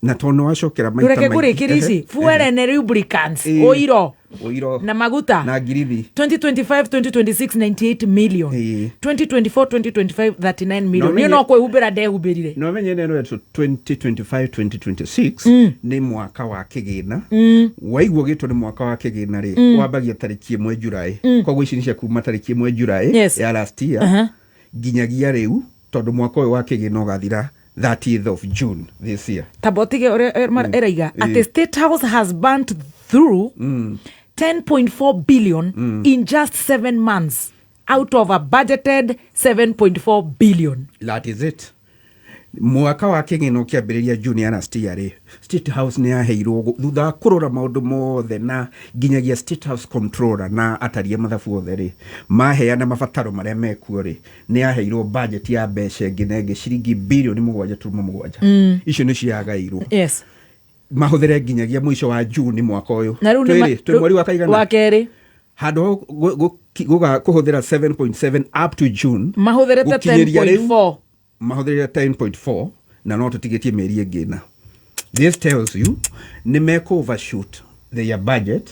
Na tondũ wacokera maita Ndũreke maingĩ. ngũrĩkĩrie ici. Fuel and lubricants, Ĩĩ. ũiro Ũiro na maguta na ngirithi. 2025 2026, 98 million. Ĩĩ. 2024 2025, 39 million. No Niĩ no kwĩhumbĩra ndehumbĩrire. No menye neno yetu 2025 2026 nĩ mwaka wa kĩgĩna. Waigua gĩtwo nĩ mwaka wa kĩgĩna rĩ, wambagia tarĩki 1 July. Koguo ici nĩ cia kuma tarĩki 1 July Yes. ya last year nginyagia rĩu, tondũ mwaka ũyũ wa kĩgĩna ũgathira 30th of June this year. Tambotige ũrĩa ĩraiga atĩ State House has burnt through 10.4 billion in just 7 months out of a budgeted 7.4 billion. That is it. Mwaka wa kĩgĩna ũkĩambĩrĩria June ya last year rĩ, State House nĩ yaheirwo thutha wa kũrora maũndũ mothe na nginyagia State House controller na atari a mathabu othe rĩ, maheana mabataro marĩa mekuo rĩ, nĩ yaheirwo budget ya mbeca ĩngĩ na ĩngĩ ciringi birioni 7.7. Icio nĩcio yagairwo Yes. mahũthĩre nginyagia mũico wa June mwaka ũyũ. Na rĩu nĩ Twĩrĩ, twĩ mweri wa kaigana? Wa kerĩ. Handũ ha kũhũthĩra 7.7 up to June, Mahũthĩrĩte gũkinyĩria rĩu, 10.4. Mahũthĩrĩte 10.4 na no tũtigĩtie mĩeri ĩngĩ ĩna. This tells you nĩ mekũ overshoot their budget.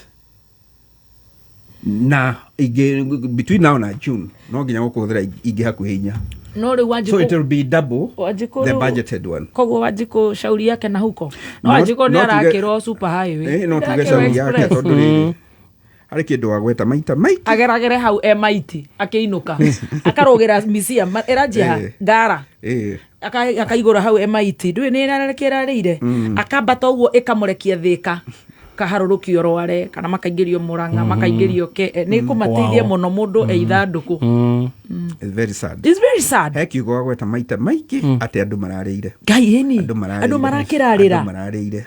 Na ingĩ between now na June no nginya gũkũhũthĩra ingĩ hakuhĩ inya. No rĩu So it Wanjikũ will be double Wanjikũ the rĩu- budgeted one. Koguo Wanjikũ shauri yake na huko no No- Wanjikũ nĩ no tuge- arakĩrwo super highway. No tuge Arakĩrwo shauri yake express. tondũ rĩrĩ harĩ kĩndũ wagweta maita maingĩ. Ageragere hau e maiti akĩinũka akarũgĩra misia ĩranjia ha? Ngara akaigũra hau MIT ndũĩ nĩ ĩrarĩire akambata ũguo ĩkamũrekia thĩka kaharũrũkio rware kana makaingĩrio mũrang'a makaingĩrio ke nĩ kũmateithia mũno mũndũ e ithandũkũ. It's very sad. It's very sad. He kiugo wagweta maita maingĩ atĩ andũ mararĩire. Ngai ĩni andũ mararĩire. Andũ marakĩrarĩra. Andũ mararĩire.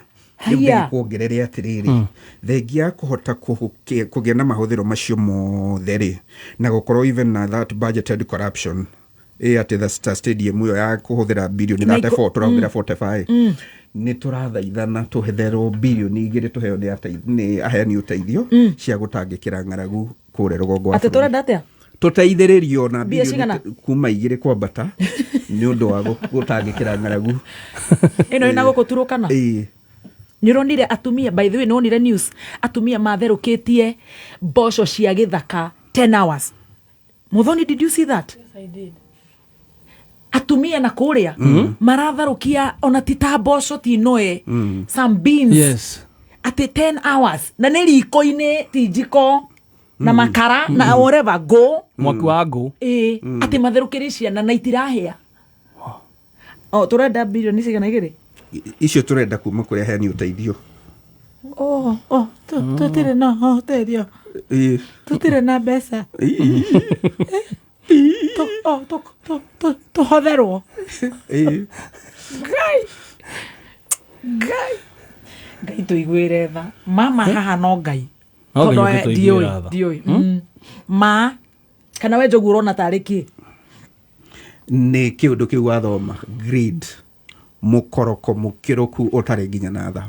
Rĩu Haiya. ndĩkuongerere atĩrĩrĩ, thengia ya kũhota kũgĩa na mahũthĩro macio mothe rĩ, na gũkorwo even na that budgeted corruption ĩ atĩ the Star Stadium ĩyo ya kũhũthĩra birioni Na iko- 34 tũrahũthĩra 45, nĩ tũrathaithana tũhetherwo birioni 2 tũheo nĩ aheani ũteithio cia gũtangĩkĩra ng'aragu kũrĩa rũgongo wa Atĩ bũrũri. tũrenda atĩa? Tũteithĩrĩrio na Mbia birioni cigana? kuma 2 kwambata nĩ ũndũ wa gũtangĩkĩra ng'aragu. Ĩno ĩna gũkũ Turukana. Ĩĩ. Nĩ ũronire atumia, by the way, nĩ wonire news atumia matherũkĩtie mboco cia gĩthaka 10 hours? Muthoni, did you see that? Atumia na kũrĩa maratharũkia ona ti ta mboco ti noe, some beans, atĩ 10 hours na nĩ riko-inĩ ti njiko na makara na whatever ngũ. Mwaki wa ngũ. Ĩĩ, atĩ matherũkĩrie ciana na itirahĩa. O tũrenda birioni cigana igĩrĩ? Icio tũrenda kuma kũrĩ aheani ũteithio. Oh, tũtirĩ na ũteithio. Ĩĩ. Tũtirĩ na mbeca. Ĩĩ. Oh, tũhotherwo. Ĩĩ. Ngai Ngai Ngai tũiguĩre tha mama haha no Ngai. No Ngai Tondũ ũngĩtũiguĩra tha. ndiũĩ ma kana we Njogu ũrona tarĩ kĩ? Nĩ kĩũndũ kĩu wathoma, greed, mũkoroko mũkĩrũku ũtarĩ nginya na tha,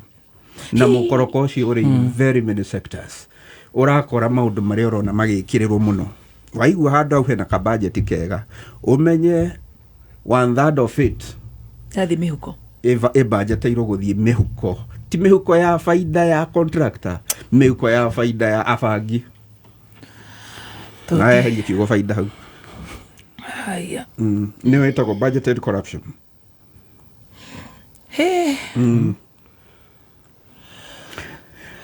na mũkoroko ũcio ũrĩ in very many sectors. Ũrakora maũndũ marĩa ũrona magĩkĩrĩrwo mũno, waigua handũ hau hena kabajeti kega, ũmenye one third of it Yathi mĩhuko. Ĩbanjeteirwo gũthiĩ mĩhuko, ti mĩhuko ya baida ya contractor, mĩhuko ya baida ya abangi na eherie kiugo baida hau. Haya. Nĩyo ĩtagwo budgeted corruption. He.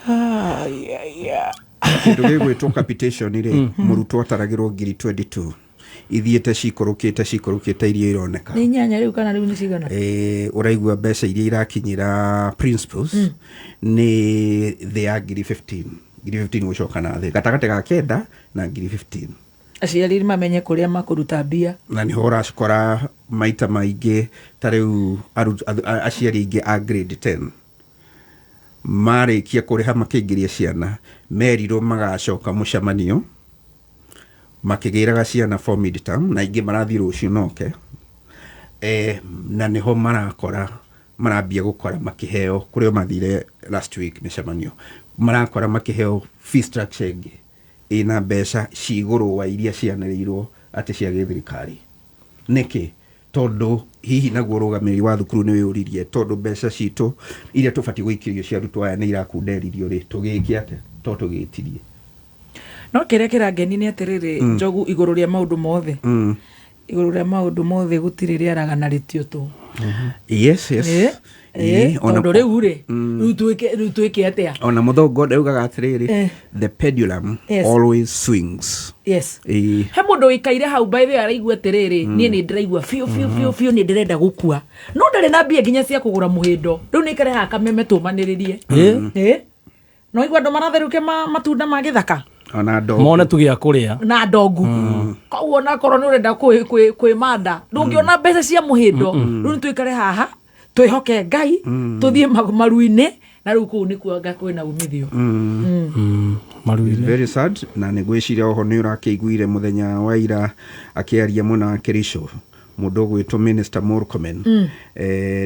Haya. Kĩndũ gĩgwĩtwo capitation rĩ, mũrutwo ataragĩrwo ngiri 22, ithiĩte cikũrũkĩte cikũrũkĩte iria ironeka. Nĩ inyanya rĩu kana rĩu nĩ cigana? Ũraigua mbeca iria irakinyĩra principals nĩ thĩ ya ngiri 15, ngiri 15 gũcoka na thĩ, gatagatĩ ga 9 na ngiri 15. Aciari mamenye kũrĩa makũruta mbia. Na nĩho ũracikora maita maingĩ, ta rĩu aciari aingĩ a grade 10 marĩkia kũrĩha makĩingĩria ciana merirwo magacoka mũcemanio makĩgĩraga ciana for midterm, na ingĩ marathiĩ rũciũ noke, na nĩho marakora marambia gũkora makĩheo kũrĩa mathire last week mĩcemanio, marakora makĩheo fee structure ĩngĩ ĩna mbeca ci igũrũ wa iria cianĩrĩirwo atĩ cia gĩthirikari. Nĩkĩ? Tondũ hihi naguo ũrũgamĩrĩri wa thukuru nĩ wĩyũririe, tondũ mbeca citũ iria tũbatiĩ gũikĩrio cia arutwo aya nĩ irakunderirio rĩ, tũgĩke atĩa to tũgĩtirie? No kĩrĩa kĩrangeni nĩ atĩrĩrĩ, Njogu, igũrũ rĩa maũndũ mothe, igũrũ rĩa maũndũ mothe gũtirĩ rĩaraga na rĩtio tũ. Yes. Ĩĩ, Tondũ rĩu rĩ, rĩu twĩke atĩa? Ona mũthongo ndaugaga atĩrĩrĩ, the pendulum always swings. Ĩĩ. He mũndũ wĩikaire hau by the way araigua atĩrĩrĩ, niĩ nĩ ndĩraigua biũ biũ biũ biũ nĩ ndĩrenda gũkua no ndarĩ na mbia nginya cia kũgũra mũhĩndo. Rĩu nĩ ikare haha kameme tũmanĩrĩrie. No igua andũ maratherũkia matunda ma gĩthaka. Ona ndongu. Mone tu gĩa kũrĩa. Na ndongu. Koguo onakorwo nĩ ũrenda kwĩmanda ndũngĩona mbeca cia mũhĩndo. Rĩu nĩ tũikare haha twĩhoke Ngai, tũthiĩ maru-inĩ na rĩu kũu nĩkuo anga kwĩna umithio. Maru-inĩ. Very sad. Na nĩ ngwĩciria oho nĩ ũrakĩiguire mũthenya wa ira akĩaria mwena wa Kericho mũndũ ũgwĩtwo Minister Murkomen,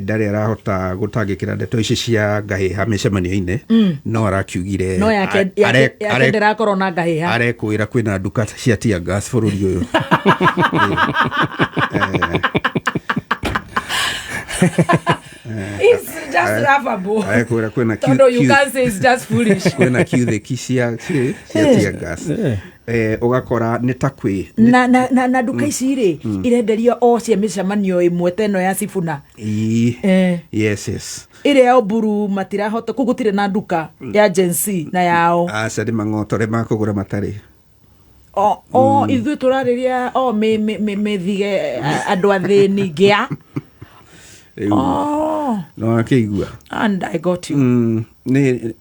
ndarĩ arahota gũtangĩkĩra ndeto ici cia ngahĩha mĩcemanio-inĩ, no arakiugire No yake yake ndĩrakorwo na ngahĩha. Arekwĩra kwĩna nduka cia tear gas bũrũri ũyũ. Is just laughable. Kwĩra kwĩna Tondũ you can't say it's just foolish. Kwĩna kiuthĩki cia tear gas. Ũgakora nĩ ta kwĩ Na nduka ici rĩ, irenderio o cia mĩcemanio ĩmwe ta ĩno ya Sifuna. Ii. Yes. Ĩrĩa ya Oburu matirahota kũu, gũtirĩ na nduka ya Gen Z na yao. Aca, nĩ mang'otore makũgũra matarĩ. O ithuĩ tũrarĩria o mĩthige andũ athĩni ngĩa. Rĩu Oh, no akĩigua. And I got you. Nĩ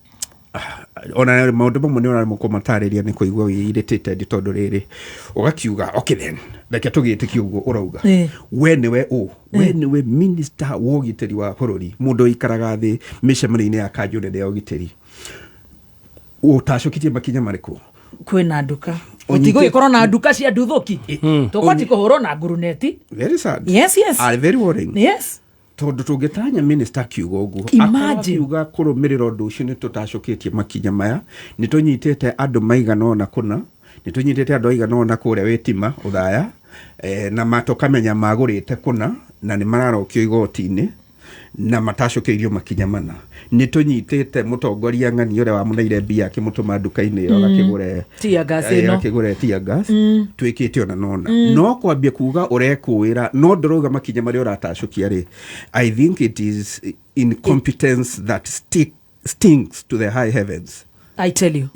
ona maũndũ mamwe nĩ ũraremwo kũmatarĩria nĩ kũigua wĩ irritated, tondũ rĩrĩ ũgakiuga, okay then, reke tũgĩtĩkie ũguo ũrauga. We nĩwe ũ, we nĩwe minister wa ũgitĩri wa bũrũri, mũndũ ũikaraga thĩ mĩcemanio-inĩ ya kanjũ nene ya ũgitĩri, ũtacũkĩtie makinya marĩkũ? Kwĩna nduka. Gũtigũgĩkorwo na nduka cia nduthũki, tũbati kũhũrwo na nguruneti. Very sad. Yes. Are very worrying. Tondũ tũngĩtanya minister akiuga ũguo, Imagine. akorwo akiuga kũrũmĩrĩra ũndũ ũcio, nĩ tũtacũkĩtie makinya maya, nĩ tũnyitĩte andũ maigana ũna kũna, nĩ tũnyitĩte andũ aigana ũna kũrĩa wĩtima ũthaya, na tũkamenya magũrĩte kũna na nĩ mararokio igoti-inĩ na matacũkĩirio makinya mana, nĩ tũnyitĩte mũtongoria ng'ani ũrĩa wamũneire mbia akĩmũtũma nduka-inĩ ĩyo agakĩgũre Tear gas ĩno. Akĩgũre tear gas. Twĩkĩte ona nona no kwambia kuga ũrekũĩra no ndũrauga makinya marĩa ũratacũkia rĩ, I think it is incompetence that stinks to the high heavens. I tell you.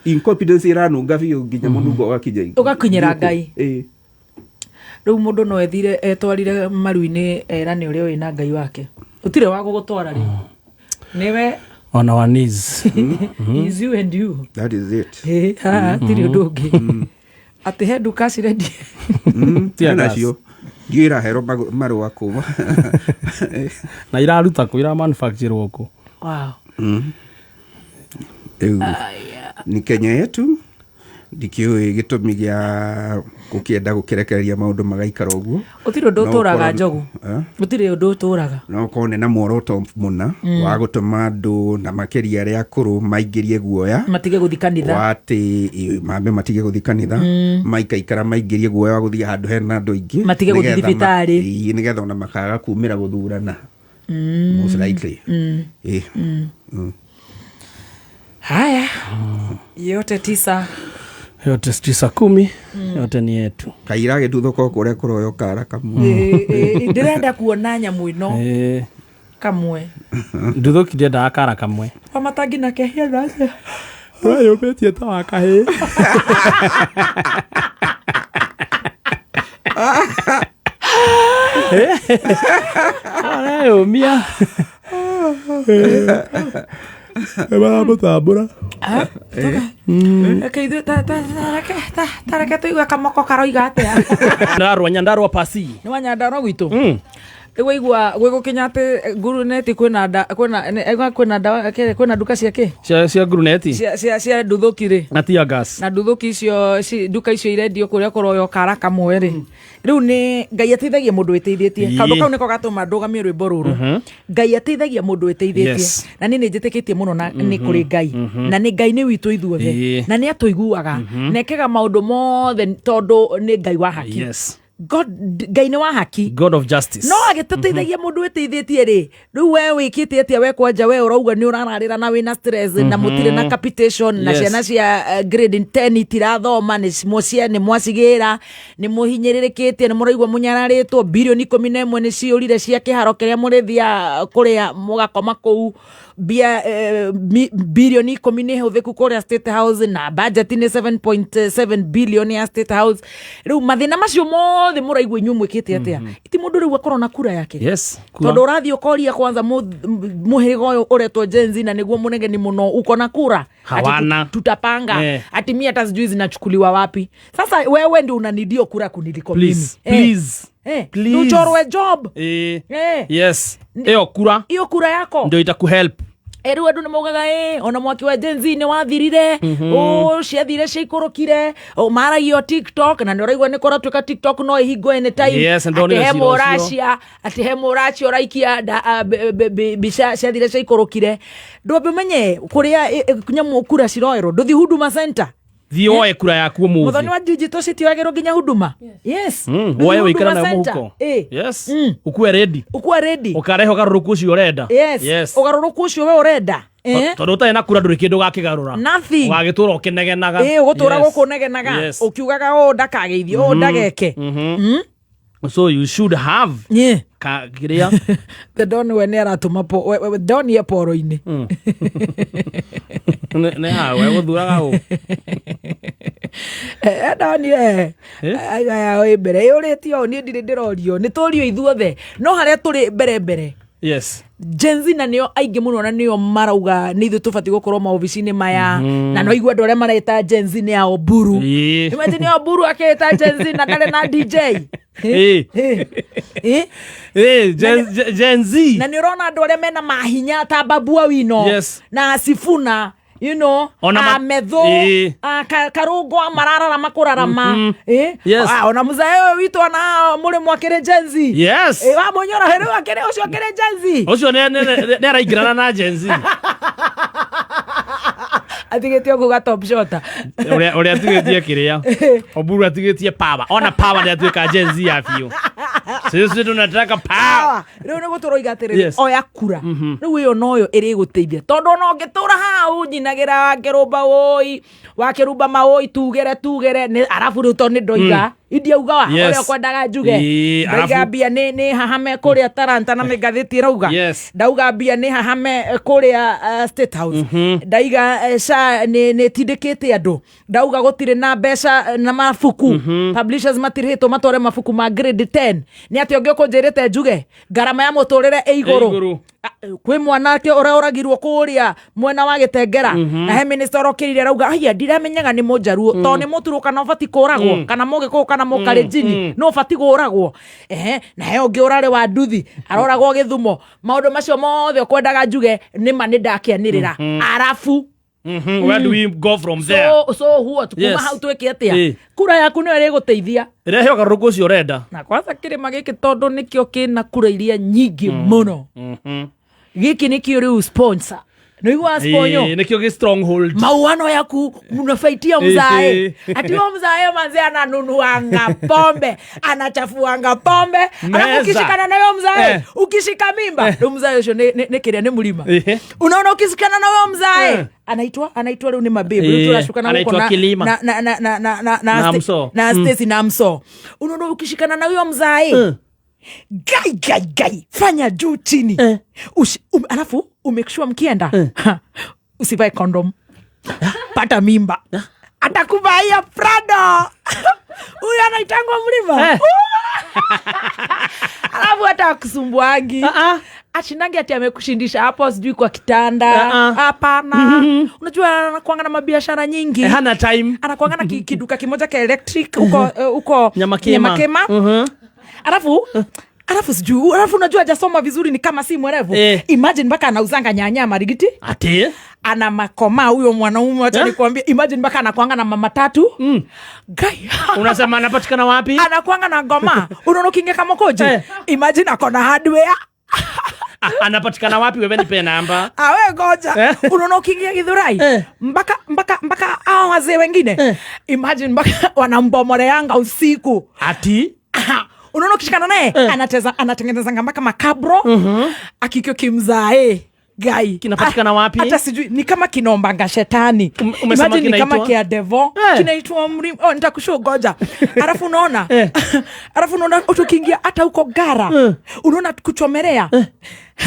Incompetence ĩranunga biũ nginya mũnungo ũgakinya igũrũ. Ũgakinyĩra Ngai. Rĩu mũndũ no ethire etwarire maru-inĩ erane ũrĩa wĩna Ngai wake, ũtirĩ wa gũgũtwara rĩu nĩwe. On our knees. Is you and you. That is it. Haha hatirĩ ũndũ ũngĩ atĩ he nduka cirendia Tear gas. Nacio ndiũ iraherwo marũa kuma Na iraruta kũ, ira manufacture kũ? Wow. Rĩu nĩ Kenya yetu, ndikĩũĩ gĩtũmi gĩa gũkĩenda gũkĩrekereria maũndũ magaikara ũguo. Gũtirĩ ũndũ No ũtũraga ũkorwo njogu. Eh? Gũtirĩ ũndũ ũtũraga. No ũkorwo nĩ na muoroto mũna wa gũtũma andũ na makĩria arĩa akũrũ maingĩrie guoya matige gũthi kanitha. Wa atĩ mambe matige gũthiĩ kanitha, maikaikara maingĩrie guoya wa gũthiĩ handũ hena andũ aingĩ. Matige gũthiĩ Nĩgetha thibitarĩ. Ĩĩ, nĩgetha ona makaga kumĩra gũthurana, most likely. Ĩĩ. Haya, yote tisa. Yote tisa kumi, yote ni yetu. Kaira gĩtuthũka o kũrĩa kũroyo kara kamwe. Ĩ, ndĩrenda kuona nyamũ ĩno kamwe. Nduthũki ndiendaga kara kamwe. Wa matangi na kehia nacio. Ũrayũmbĩtie ta wa kahĩĩ. Areyũmia maramũtambũra. Reke ithuĩ ta reke tũigue kamoko karoiga atĩa. Ndarwa Nyandarua pasi. Nĩ wa Nyandarua gwitũ. Rĩu waigua gwĩgũkinya atĩ nguruneti kwĩna kwĩna kwĩna ndawa kwĩna nduka cia kĩ cia nguruneti. Cia nduthũki rĩ. Na tear gas. Na nduthũki icio nduka icio irendio kũrĩa kũroywo kara kamwe rĩ, rĩu nĩ Ngai ateithagia mũndũ wĩteithĩtie. Kaũndũ kau nĩko gatũma ndũgamie rwĩmbo rũrũ. Ngai ateithagia mũndũ wĩteithĩtie. Na niĩ nĩ njĩtĩkĩtie mũno na nĩ kũrĩ Ngai, na nĩ Ngai nĩ witũ ithuothe, na nĩ atũiguaga na ekaga maũndũ mothe tondũ nĩ Ngai wa haki. God, Ngai nĩ wa haki. God of justice. No agĩtũteithagia mũndũ wĩteithĩtie rĩ, rĩu we wĩkĩte atĩa? We kwanja we ũrauga nĩ ũrararĩra na wĩna stress na mũtirĩ na capitation na ciana cia grade 10 itirathoma, nĩ mũcia nĩ mwacigĩra, nĩ mũhinyĩrĩrĩkĩte, nĩ mũraigua mũnyararĩtwo, birioni 11 nĩ ciũrire cia kĩharo kĩrĩa mũrĩthia kũrĩa mũgakoma kũu, mbia birioni 10 nĩ hũthĩku kũrĩa State House, na budget nĩ 7.7 billion ya State House. Rĩu mathĩna macio mothe mũraigua, inyuĩ mwĩkĩte atĩa? Iti mũndũ rĩu akorwo na kura yake. Kura. Tondũ ũrathiĩ ũkoria kwanza mũhĩrĩga ũyũ ũretwo Gen Z na nĩguo mũnegeni mũno, uko na kura? Ati Hawana. Tutapanga. Ati mi hata sijui zinachukuliwa wapi. Sasa wewe ndio unanidio kura kuniliko mimi. Please, please. Please. Tuchorwe job. Yes, ĩyo kura Hiyo kura yako ndio itakuhelp. Rĩu andũ nĩ maugaga ona mwaki wa Gen Z nĩ wathirire. Ũ ciathire ciaikũrũkire. Ũ, maragio TikTok na nĩ ũraigua nĩ kũratuĩka TikTok no ĩhingwo anytime. Yes, ndonire Atĩ he cira ũcio. mũracia, atĩ he mũracia ũraikia mbica ciathire ciaikũrũkire. Ndwambe ũmenye kũrĩa nyamũ kura ciroerwo, ndũthi Huduma Center. Thiĩ woe kura yaku Muthoni ũmũthĩ. wa digital citiagĩrwo nginya huduma. Yes. Rĩu Woe wĩikare Huduma nayo Center. mũhuko. Ĩ. Yes. Ukue ready. Ukue ready. Ũkarehe ũgarũrũku ũcio ũrenda. Yes. Yes. Ũgarũrũku ũcio we ũrenda. Eh? Tondũ ũtarĩ na kura ndũrĩ kĩndũ ũgakĩgarũra. Nothing. Ũgagĩtũra ũkĩnegenaga. Ĩ, ũgũtũra Yes. gũkũ ũnegenaga Yes. ũkiugaga ũũ ndakageithio ũũ ndageke. So you should have Yeah. ka kĩrĩa The Don we nĩ aratũma Don ye poro-inĩ. Nĩ hawe gũthuraga ũ. Eh, Don ye aya ĩ mbere ĩũrĩtio ũũ niĩ ndirĩ ndĩrorio nĩ tũrio ithuothe no harĩa tũrĩ mbere mbere. Yes. Gen Z na nĩo aingĩ mũno na nĩo marauga nĩ ithuĩ tũbatiĩ gũkorwo maobici-inĩ maya. Na no igua andũ arĩa mareta Gen Z nĩ a Oburu. Ĩĩ. Imagine Oburu akĩĩta Gen Z na ndarĩ na DJ. Ĩĩ. Ĩ? Ĩĩ, Gen Z. Na nĩ ũrona andũ arĩa mena mahinya ta Babua Wino Yes. na Sifuna, you know, Ona ametho Ĩĩ. Karũngwa marararama kũrarama. Ĩ? Yes. Ah, ona mũzae ũyũ witũ ona mũrĩmũ akĩrĩ Gen Z. Yes. Ĩ, wa mũnyoro rĩu akĩrĩ ũcio akĩrĩ Gen Z. Ũcio nĩ araingĩrana na Gen Z. Atigĩtie kuga top shota. Ũrĩa atigĩtie kĩrĩa. Oburu atigĩtie power. Ona power nĩ atuĩka Gen Z ya biũ. Sisi tunataka power. Rĩu nĩ gũtũroiga atĩrĩrĩ, Yes. oya kura rĩu ĩyo noyo ĩrĩgũteithia tondũ ona ũngĩtũra haha ũnyinagĩra wakĩrũmba wũi wakĩrumba maũi tugere tugere nĩ arabu rĩu tondũ nĩ ndoiga indiauga wa Yes. ũrĩa ũkwendaga njuge. Ĩĩ, Ndauga mbia nĩ hahame kũrĩa Taranta na nĩ ngathĩti ĩrauga. Yes. Ndauga mbia nĩ hahame kũrĩa State House. Ndaiga SHA nĩ tindĩkĩte andũ. Ndauga gũtirĩ na mbeca na mabuku publishers matirĩhĩtwo matware mabuku ma grade 10. Nĩ atĩ ũngĩ ũkũnjĩrĩte njuge ngarama ya mũtũrĩre ĩ igũrũ. Ĩ igũrũ. Kwĩ mwanake ũrĩa ũragirwo kũrĩa mwena wa Gĩtengera na he minister orokĩrire arauga aya ndiramenyaga nĩ mũnjaruo tondũ nĩ mũturwo kana ũbati kũragwo kana mũgĩkũyũ kana mũkalenjini no ũbati kũragwo. Ehe, na he ũngĩ ũrarĩ wa nduthi aroragwo Gĩthumo. Maũndũ macio mothe ũkwendaga njuge nĩma nĩ ndakĩanĩrĩra arabu. Where do we go from there? So what? Kuma Yes. hau twĩke atĩa? Ĩ. Kura yaku nĩyo ĩrĩgũteithia. Rehe ũgarũrũku ũcio ũrenda. Na kwanza kĩrĩma gĩkĩ tondũ nĩkĩo kĩna kura iria nyingĩ mũno. Gĩkĩ nĩkĩo rĩu sponsor. Nĩũiguaga sponyo? Ĩĩ, nĩkĩo gĩ stronghold. Mauano yaku mnafaitia mzae. Ati huyo mzae manze ananunuanga pombe, anachafuanga pombe. Alafu Meza. ukishikana na huyo mzae, ukishika mimba, rĩu mzae ũcio nĩ kĩrĩa nĩ mũrima. Unaona ukishikana na huyo mzae, anaitwa rĩu nĩ mabibi. Rĩu tũracukana gũkũ Anaitwa Kilima. na Na Mso. na Stacy na Mso. Unaona ukishikana na huyo mzae. Gai gai gai, fanya juu chini. Alafu umake sure mkienda usivae condom. Pata mimba. Atakubaia Prado. Huyu anaitangwa mlima. Alafu hata akusumbuangi. Ashindangi ati amekushindisha hapo sijui kwa kitanda. Hapana. Unajua anakuanga na mabiashara nyingi. Hana time. Anakuanga na kiduka kimoja ka electric huko huko Nyamakema. Nyamakema. Alafu sijui, alafu unajua hajasoma vizuri ni kama si mwerevu. Imagine mpaka anauzanga nyanya marigiti. Ati? Ana makoma huyo mwanaume, acha nikwambie. Imagine mpaka anakuanga na mama tatu. Guy. Unasema anapatikana wapi? Anakuanga na ngoma. Unaona ukiingia kama koje? Imagine ako na hardware. Anapatikana wapi? Wewe nipe namba. Awe ngoja. Unaona ukiingia Githurai? Mpaka hao wazee wengine. Imagine mpaka wanambomoleanga usiku. Ati? Aha. Unaona ukishikana naye anatengeneza mpaka makabro. Akikio kimzae. Gai. Kinapatikana wapi? Hata sijui ni kama kinaombanga shetani. Umesema Imagine ni kama kinaitwa? kia devo. Kinaitwa mlima. Oh, nitakushow ngoja. Alafu unaona? Alafu unaona ukiingia hata huko Gara. Unaona kuchomelea.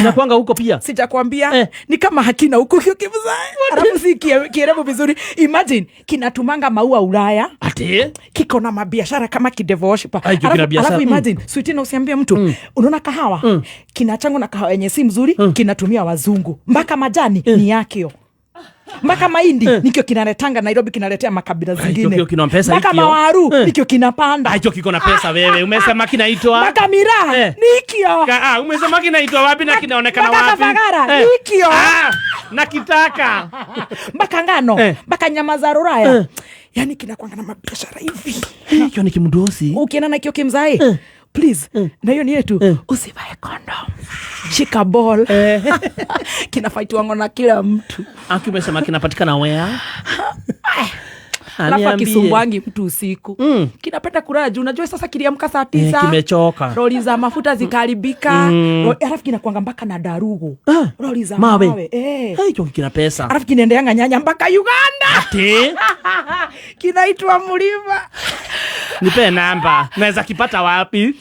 Nakuanga huko pia. Sijakwambia. Ni kama hakina huko kio kimzae. Alafu si kielevu vizuri. Imagine kinatumanga maua Ulaya. Ati? Kiko na mabiashara kama kidevo worshiper. Ai, kina biashara. Alafu imagine, sweetie, na usiambie mtu. Unaona kahawa? Kinachango na kahawa yenye si mzuri, kinatumia wazungu. Mpaka majani ni yakio. Mpaka mahindi nikio kinaletanga Nairobi, kinaletea makabila Ai, zingine. hicho kina pesa Mpaka hikio. mawaru nikio kinapanda. Ai, hicho kiko na pesa wewe. Umesema kinaitwa? Mpaka miraa nikio. Umesema kinaitwa wapi na kinaonekana Mpaka wapi? kafagara, nikio. Na kitaka. Mpaka ngano, mpaka nyama za Ruraya. Yaani kinakuanga na mabiashara hivi. Hicho ni kimdosi. Ukienda na kio kimzae, please, na hiyo ni yetu. Usivae condom. Shika ball. Kinafight wango na kila mtu. Aki, umesema kinapatikana where? Alafu Aniambie. akisumbuangi mtu usiku. Kinapenda kulala juu unajua sasa kiliamka saa 9. Kimechoka. Roli za mafuta zikaharibika. Alafu kinakuanga mpaka na darugo. Roli za Mawe. mawe. Hicho kina pesa. Alafu kinaendeanga nyanya mpaka Uganda. Ati? Kinaitwa mlima. Nipe namba. Naweza kipata wapi?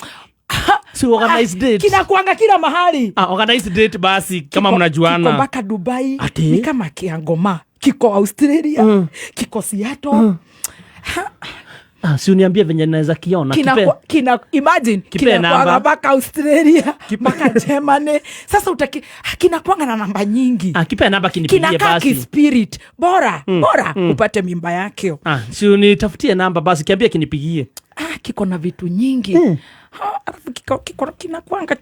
Si organize date. Kinakuanga kila mahali. Ah, organize date basi kama Kiko mnajuana. mpaka Dubai. Ati? Ni kama Kiangoma. Kiko Australia. Kiko Seattle. Ah, si uniambie venye naweza kiona. Kina, Kipe. kina, imagine Kipe kinakuanga namba. mpaka Australia mpaka Germany. Sasa utaki kinakuanga na namba nyingi. Ah, kipe namba kinipigie Kinakaa basi. kispirit bora bora upate mimba yakeo. Ah, si unitafutie namba basi kiambie kinipigie. Ah, kiko na vitu nyingi. Alafu kiko kinakuanga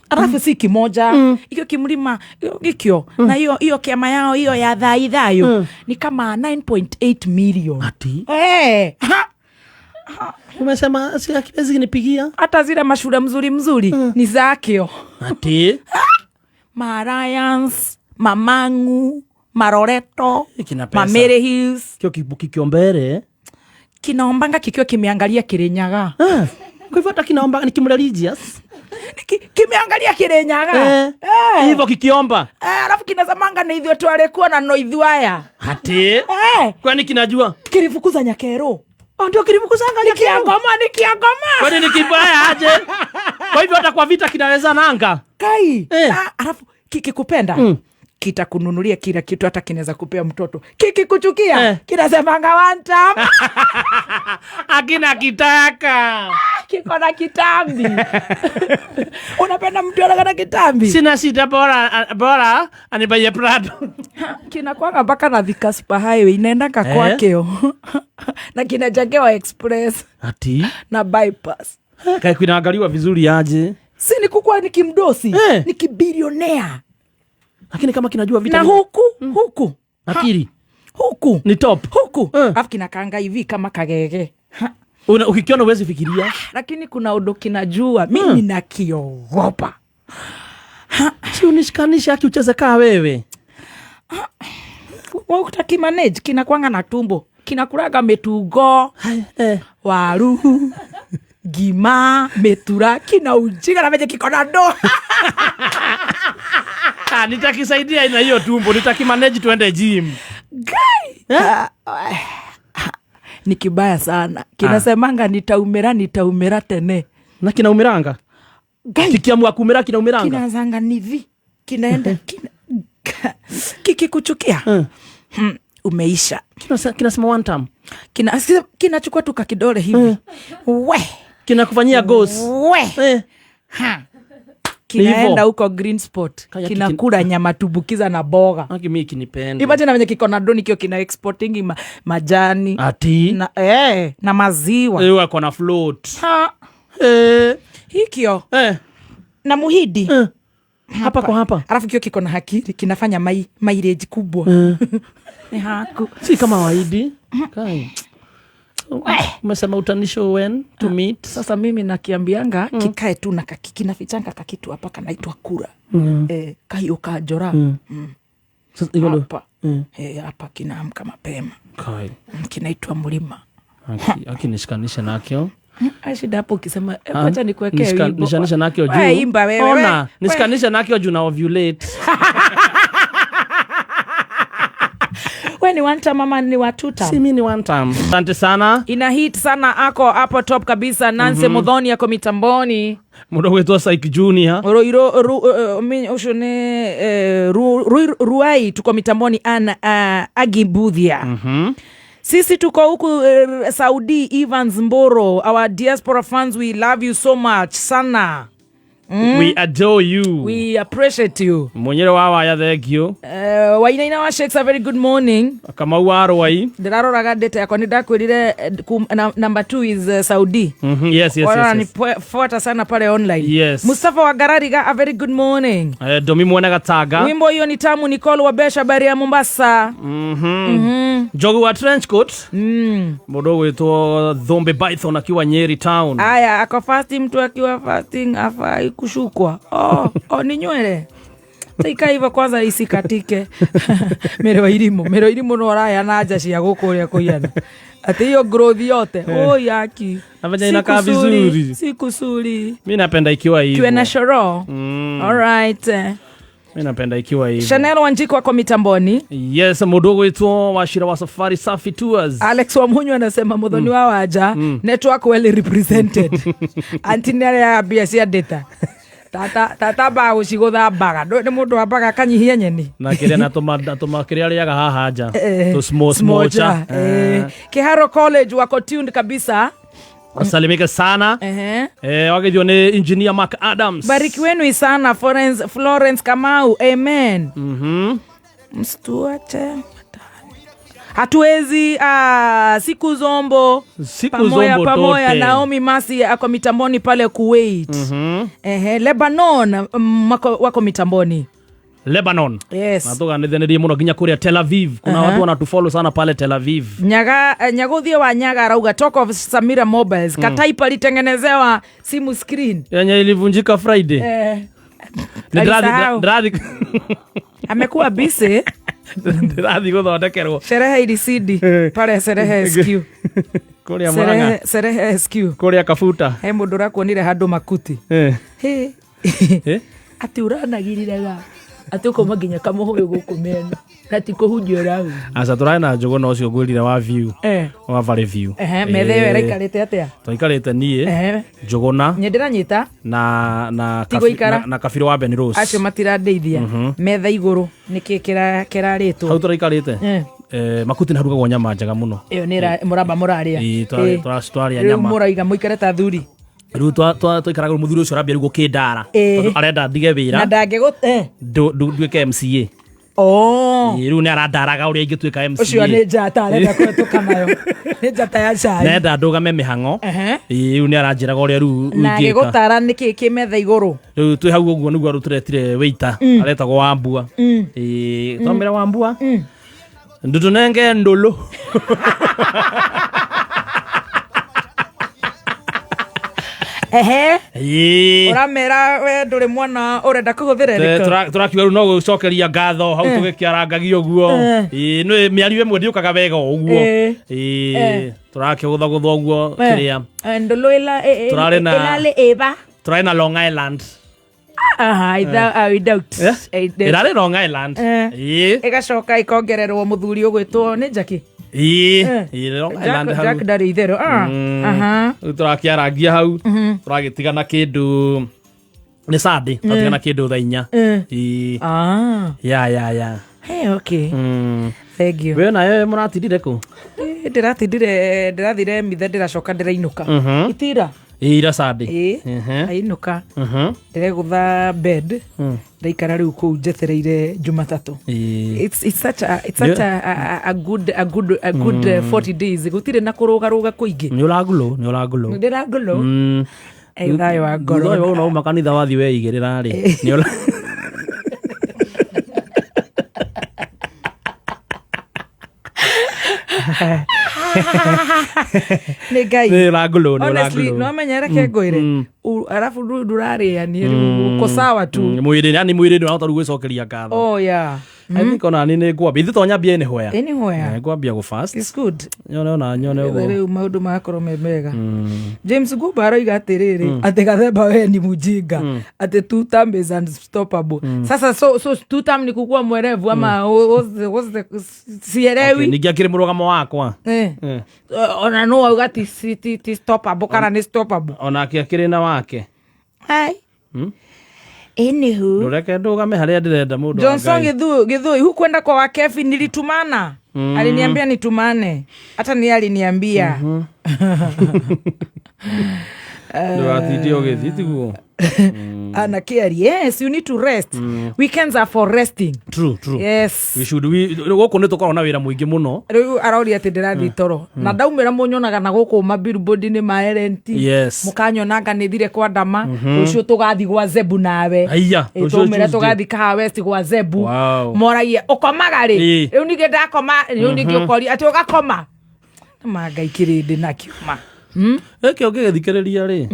alafu si kimoja ikio kimlima ikio na hiyo hiyo kiama yao hiyo ya dhaidhayo ni kama 9.8 million. Ati? Ha. Umesema si akiwezi kinipigia? Hata zile mashule mzuri mzuri ni zakio. Ati? Maarayans, Mamangu, Maroreto, Kina pesa. Mamere Hills. Kio kikiombere. Kinaombanga kikiwa kimeangalia Kirinyaga. Ah, kwa hivyo hata kinaomba ni kimreligious. Kimeangalia Kirinyaga. Hivyo kikiomba. Alafu kinasemanga ni ithuĩ twarĩkuo na no ithuĩ aya. Ati? Kwani kinajua? Kilifukuza Nyakero. Oh, ndio kilifukuzanga Ni Nyakero. Kiangoma, ni Kiangoma. Kwani ni kibaya aje? Kwa hivyo hata kwa vita kinaweza nanga. Kai. Alafu kikikupenda kitakununulia kila kitu, hata kinaweza kupea mtoto. Kikikuchukia kinasemanga one time. Akina kitaka. Kiko na kitambi. Unapenda mtu anakana kitambi? Sina shida, bora anibaye Prado. Kinakwanga mpaka na Thika Super Highway inaendanga kwakeo. Na kinajengewa express Ati? na bypass. Kai kinaangaliwa vizuri aje? Si ni kukua ni kimdosi, ni kibilionea. Lakini kama kinajua vita Na huku huku Akili. Huku ni top. Huku. Alafu kinakaanga hivi kama kagege. Ukikiona huwezi fikiria. Lakini kuna udo kinajua mimi nakiogopa. Si unishikanishe aki ucheze kaa wewe. Wewe utaki manage kinakuanga na tumbo. Kinakulaga metugo, waru, gima, metura, kina ujinga na venye kiko na ndoo. Ah, nitakisaidia na hiyo tumbo, nitakimanage tuende gym. Guy! Ni kibaya sana. Kinasemanga nitaumira, nitaumira tene. Na kinaumiranga? Kikiamua kumira kinaumiranga? Kinaanzanga nivi. Kinaenda kikikuchukia. Umeisha. Kinasema one time. Kinachukua tu kakidole hivi. We. Kinakufanyia ghost. We. Ha. Kinaenda Hivyo. huko green spot. Kaya Kinakula nyama tumbukiza na boga. Aki mimi kinipenda. Imagine venye kiko na doni kio kina exporting majani. Ati? Na, na maziwa. Wako na float. Ha. Hikio. Na muhidi. Hapa kwa hapa. Alafu kio kiko na hakiri kinafanya mileage kubwa. Ni haku. Si kama waidi. Kai. Umesema utanisho when to meet. Sasa mimi nakiambianga kikae tu na kinafichanga kakitu hapa kanaitwa kura. Kahiyo kajora. Sasa iko ndo. Hapa. Hapa kinaamka mapema. Kai. Kinaitwa mlima. Aki nishikanishe nakio. Shida hapo ukisema, wacha nikuwekee wimbo. Nishikanishe nakio juu. Wewe imba wewe, Ona, wewe. nishikanishe nakio juu na ovulate. We ni one time ama ni wa two time? Si mimi ni one time. Asante sana. Ina hit sana ako hapo top kabisa. Nancy Muthoni ako mitamboni. Mudo wetu Syke Junior. Roiro mi ucio ni Ruai tuko mitamboni ana Agibuthia. Sisi tuko huku Saudi. Evans Mboro, our diaspora fans, we love you so much sana. We adore you. We appreciate you. Mwenyere wa waya, thank you. Wainaina wa Shakes, a very good morning. Kamau wa Rwai. Ndĩraroraga data yakwa nĩ ndakwĩrire number 2 is Saudi. Yes, yes, Wala yes, yes. nifuata sana pale online. Yes. Mustafa wa Garariga, a very good morning. Domi mwene Gataga. Wimbo hiyo ni tamu. Nicole wa Besha bari ya Mombasa. Njogu wa trench coat. Mũndũ ũgwĩtwo Thombe Python akiwa Nyeri town. Aya, ako fasting, mtu akiwa fasting afai kushukwa. Oh, oh, ni nywele. Taika hivyo kwanza isikatike. Mero irimo, mero irimo no araya na nja cia gũkũ ũrĩa kũhiana. Atĩ hiyo growth yote. Oh yaki. Na venye inakaa vizuri. Si kusuri. Mi napenda ikiwa hivyo. Kiwe na shoro. All right. Mi napenda ikiwa hivyo. Chanel Wanjiku wako mitamboni. Yes, mudogo wetu wa Shira wa Safari Safi Tours. Alex Wamunyu anasema muthoni wa waja network well represented. Anti nĩ arĩa mbia cia data. Tata tata mbaũ cigũthambaga. Ndũĩ nĩ mũndũ wambaga akanyihia nyeni. Na kĩrĩa natũma natũma kĩrĩa arĩaga haha nja. Eh, Tu small smocha. smocha. Eh, Kiharo College wako tuned kabisa. Wasalimike sana. Ehe. Eh, wagethio nĩ engineer Mark Adams. Bariki wenu sana Florence, Florence Kamau. Amen. Msituache hatuwezi siku zombo Siku pamoya, zombo pamoya tote. Naomi Masi ako mitamboni pale Kuwait. Ehe, Lebanon wako mitamboni. Lebanon. Yes. Na tuganithanirie muno nginya kuria Tel Aviv. Kuna watu wanatufollow sana pale Tel Aviv. Nyaga Nyaguthie wa Nyaga arauga talk of Samira Mobiles. Kataipa alitengenezewa simu screen. Yenye ilivunjika Friday. Nĩ Alisahau. ndĩrathi Amekuwa busy. ndĩrathi gũthondekerwo Sherehe ilisidi pale Sherehe SQ. kũrĩa Murang'a. Sherehe, Sherehe SQ. Kũrĩa Kabuta. He mũndũ ũrakuonire handũ makuti. Eh. He. Eh? Atĩ ũranagiriraga atĩ ũkauma nginya kamũhũyũ gũkũ mĩena na ti kũhunjia ũrahunjia. Aca tũrarĩ na njũgũ na ũcio ngwĩrire wa view. Eh. Wa Valley View. Ehe, metha ĩyo ĩraikarĩte atĩa? Twaikarĩte niĩ Ehe. Njũgũna Nĩ ndĩranyita na na Ti gũikara. na, na kabirũ wa Ben Rose. Acio matirandeithia. Metha igũrũ nĩkĩ kĩrarĩtwo? Hau tũraikarĩte. Eh. Eh, makuti nĩ harugagwo nyama njega mũno. Ĩyo nĩ mũramba mũrarĩa. Ĩĩ, Ĩĩ. twarĩa Rĩu nyama. mũraiga mũikare ta athuri. Rĩu twaikaraga mũthuri ũcio arambia rĩu gũkĩndara. Ĩĩ. Tondũ arenda ndige Na wĩra ndangĩgũ eh. nduĩke MCA. Oh. Ĩĩ, rĩu nĩ arandaraga ũrĩa ingĩtuĩka MCA. Ũcio nĩ njata arenda kũhetũka nayo. Nĩ njata ya cai. Nenda ndũgame mĩhang'o. Ehe. Ĩĩ, rĩu nĩ aranjĩraga ũrĩa rĩu Na ingĩka. agĩgũtara nĩkĩ kĩ metha igũrũ. Rĩu twĩ hau ũguo nĩguo rĩu tũretire waiter aretagwo Wambua. Ĩĩ, twamwĩra Wambua. Ndũtũnenge ndũlũ. Ehe. Ĩĩ. Ũramera we ndũrĩ mwana ũrenda kũhũthĩra ĩrĩkũ? Tũrakiuga rĩu no gũcokeria ngatho hau tũgĩkĩarangagia ũguo. Ĩĩ, nĩ mĩario ĩmwe ndĩũkaga wega o ũguo. Ĩĩ, tũrakĩgũthagũtha ũguo kĩrĩa. Ndũlũ ĩla Tũrarĩ na- ĩlalĩ ĩba. Tũrarĩ na Long Island. Aha, I doubt. Eh? I doubt. Ĩrarĩ Long Island. Ĩĩ. Ĩgacoka ĩkongererwo mũthuri ũgwĩtwo nĩ Jackie. Ĩĩ. Ĩĩ, Long Island Jack, hau. Jack ndarĩ itherũ. Aha. Rĩu tũrakĩarangia hau tũragĩtigana kĩndũ nĩ Sunday tũratigana kĩndũ thaa inya. Ĩĩ. Ya ya ya. Hey, okay. Thank you. We nawe mũratindire kũ? Ndĩratindire ndĩrathire mitha ndĩracoka ndĩrainũka. Itira. Ĩĩ, ira Sunday. Ĩĩ. Ainũka. Ndĩregũtha bed. Ndaikara rĩu kũu njetereire Jumatatũ. Ĩĩ. It's such a it's such a good a good a good 40 days. Gũtirĩ na kũrũgarũga kũingĩ. Nĩ ũragulũ, nĩ ũragulũ. Ndĩragulũ. Thayũ wa ngoro. Thutha ũyũ wauma kanitha wathiĩ weigĩrĩra rĩ. Nĩ ũra Nĩ Ngai. Nĩ ũragulũ, nĩ Honestly, ũragulũ. no menya reke ngwĩre. Arabu ndũrarĩania rĩu uko sawa tu. Mwĩrĩ yani mwĩrĩ nĩ ũrahota rĩu gwĩcokeria ngatho. Oh yeah. I think ona ni nĩ ngwambia. Ithuĩ to nyambie nĩ hoya. Ĩ nĩ hoya. Eh, ngwambia gũ fast. It's good. Nyone ona nyone ũguo. Rĩu maũndũ magakorwo me mega. James Gumba aroiga atĩrĩrĩ atĩ Gathemba we ni mujinga atĩ two term is unstoppable. Sasa so two term ni kukuwa mwerevu ama what's the sielewi. Okay, ningĩ akĩrĩ mũrũgamo wakwa. Eh. Eh. Ona no auga ti stoppable kana nĩ stoppable. Onake akĩrĩ na wake. Hai. Anywho. Ndũreke ndũgame harĩa ndĩrenda mũndũ wa Johnson Ngai. Githui hukwenda kwa Wakefi nilitumana. Aliniambia nitumane. Hata ni aliniambia. Ndũgatinde ũgĩthiĩ tiguo. Ana Kiari, yes, you need to rest. Weekends are for resting. True, true. Yes. We should we gũkũ nĩ tũkoragwo na wĩra mũingĩ mũno. Rĩu aroria atĩ ndĩrathiĩ toro na ndaumĩra mũnyonaga na gũkũ mabillboard-inĩ ma LNT. Yes. Mũkanyonanga nĩ thire kwa Ndama rũciũ tũgathiĩ gwa Zebu nawe. Aiya, Ĩ, rũciũ twaumĩra Tuesday. tũgathiĩ Kahawa West gwa Zebu. Wow. Moragia ũkomaga rĩ? Ĩ. Rĩu ningĩ ndakoma rĩu ningĩ ũkoria atĩ ũgakoma. Ma Ngai kĩrĩndĩ nakĩo ma. Gĩkĩ ũngĩgĩthikĩrĩria rĩ,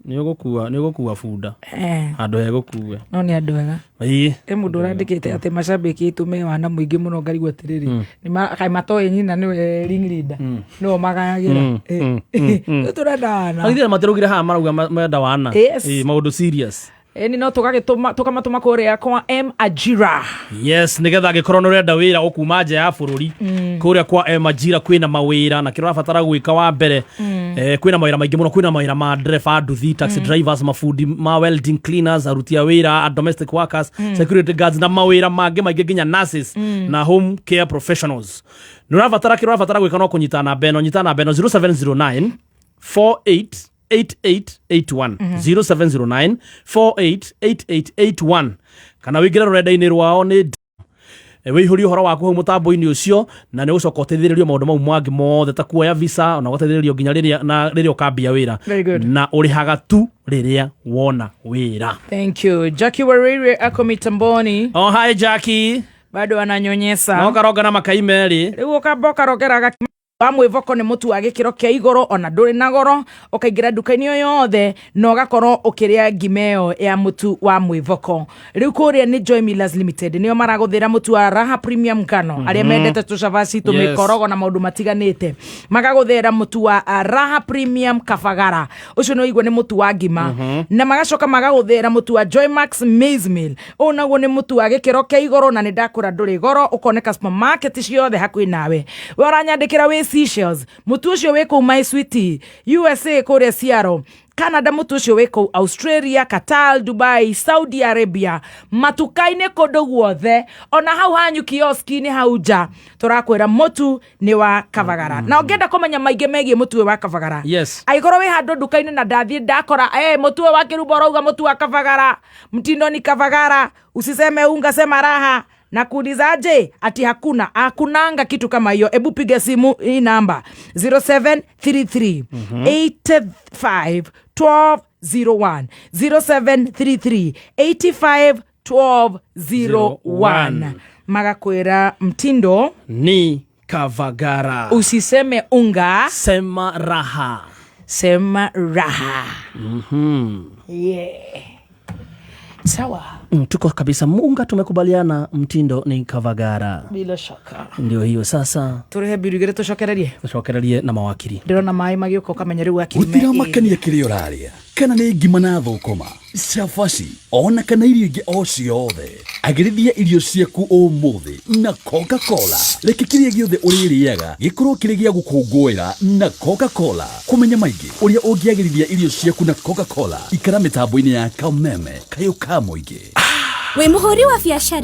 nĩ ũgũkua bunda. Eh. Handũ hegũkue. No nĩ andũ ega. Ĩĩ. Ĩ mũndũ ũrandĩkĩte atĩ macambĩki aitũ me wana mũingĩ mũno, ngarigwo atĩrĩrĩ, kaĩ matoĩ nyina nĩwe ring leader, nĩo magayagĩra. Rĩu tũrenda wana. Agithire matirugire haha marauga menda wana. Yes. Ĩĩ, maũndũ serious. Ĩni no tũgagĩtũma, tũkamatũma kũrĩa kwa M Ajira. Yes, nĩgetha angĩkorwo nĩ ũrenda wĩra ũkuma nja ya bũrũri, kũrĩa kwa M Ajira kwĩna mawĩra, na kĩrĩa ũrabatara gwĩka wa mbere, kwĩna mawĩra maingĩ mũno. Kwĩna mawĩra ma ndereba nduthi, taxi drivers, mabundi ma welding, cleaners, aruti a wĩra a domestic workers, security guards na mawĩra mangĩ maingĩ, nginya nurses na home care professionals. Nĩ ũrabatara, kĩrĩa ũrabatara gwĩka no kũnyita namba ĩno. Nyita namba ĩno, 0709 48 8881, 0709 488881, kana wĩingĩre rũrenda-inĩ rwao nĩ wĩihũrie ũhoro waku hau mũtambo-inĩ ũcio, na nĩ ũgũcoka ũteithĩrĩrio maũndũ mau mangĩ mothe ta kuoya visa, ona ũgateithĩrĩrio nginya rĩrĩa na rĩrĩa ũkambia wĩra. Very good. Na ũrĩhaga tu rĩrĩa wona wĩra. Thank you. Jackie Warire ako mitamboni. Oh, hi Jackie. Bado ananyonyesa. No karonga na makai merĩ. Rĩu ũkamba ũkarongera gakima wa mwĩvoko, nĩ mũtu wa gĩkĩro kĩa igũrũ, ona ndũrĩ na goro, ũkaingĩra nduka-inĩ o yothe na ũgakorwo ũkĩrĩa ngima ĩyo ya mũtu wa mwĩvoko. Rĩu kũrĩa nĩ Joy Millers Limited nĩo maragũthĩra mũtu wa Raha Premium ngano, arĩa mendete tũcabaci, tũmĩkorogo na maũndũ matiganĩte, magagũthĩra mũtu wa Raha Premium Kabagara, ũcio nĩ ũigua nĩ mũtu wa ngima, na magacoka magagũthĩra mũtu wa Joy Max Maize Meal, ũũ naguo nĩ mũtu wa gĩkĩro kĩa igũrũ, na nĩ ndakũra ndũrĩ goro, ũkoneka supermarket ciothe hakuhĩ nawe. We ũranyandĩkĩra wĩ Seychelles, mũtu ũcio wĩ kũu My Sweetie, USA kũrĩa Seattle, Canada, mũtu ũcio wĩ kũu Australia, Qatar, Dubai, Saudi Arabia, matuka-inĩ kũndũ guothe, ona hau hanyu kioski-inĩ hau nja, tũrakwĩra mũtu nĩ wa Kabagara. Na ũngĩenda kũmenya maingĩ megiĩ mũtu ũyũ wa Kabagara, angĩkorwo wĩ handũ nduka-inĩ na ndathiĩ ndakora mũtu ũyũ wa kĩrumba ũrauga mũtu wa Kabagara, mtindo ni Kabagara, usiseme unga, sema Raha, na kuulizaje ati hakuna hakunanga kitu kama hiyo, hebu piga simu hii namba, 0733 85 1201, 0733 85 1201, magakwĩra mtindo ni Kavagara. Usiseme unga, sema Raha. Sema Raha. Yeah. Sawa. Tuko kabisa munga, tumekubaliana mtindo ni Kavagara. Bila shaka. Ndio hiyo sasa. Tũrĩhe mbiru igĩrĩ tũcokererie. Tũcokererie na mawakiri. Ndĩrona maĩ magĩũka, ũkamenya rĩu wakiri me Gũtiramakania kĩrĩa ũrarĩa, kana nĩ ngima na thũkũma, cabaci, ona kana irio ingĩ o ciothe, agĩrithia irio ciaku ũmũthĩ na Coca-Cola. Reke kĩrĩa gĩothe ũrĩrĩaga gĩkorwo kĩrĩ gĩa gũkũngũĩra na Coca-Cola. Kũmenya maingĩ ũrĩa ũngĩagĩrithia irio ciaku na Coca-Cola, ikara mĩtambo-inĩ ya Kameme, kayũ ka mũingĩ. Wĩ mũhũri wa biacara.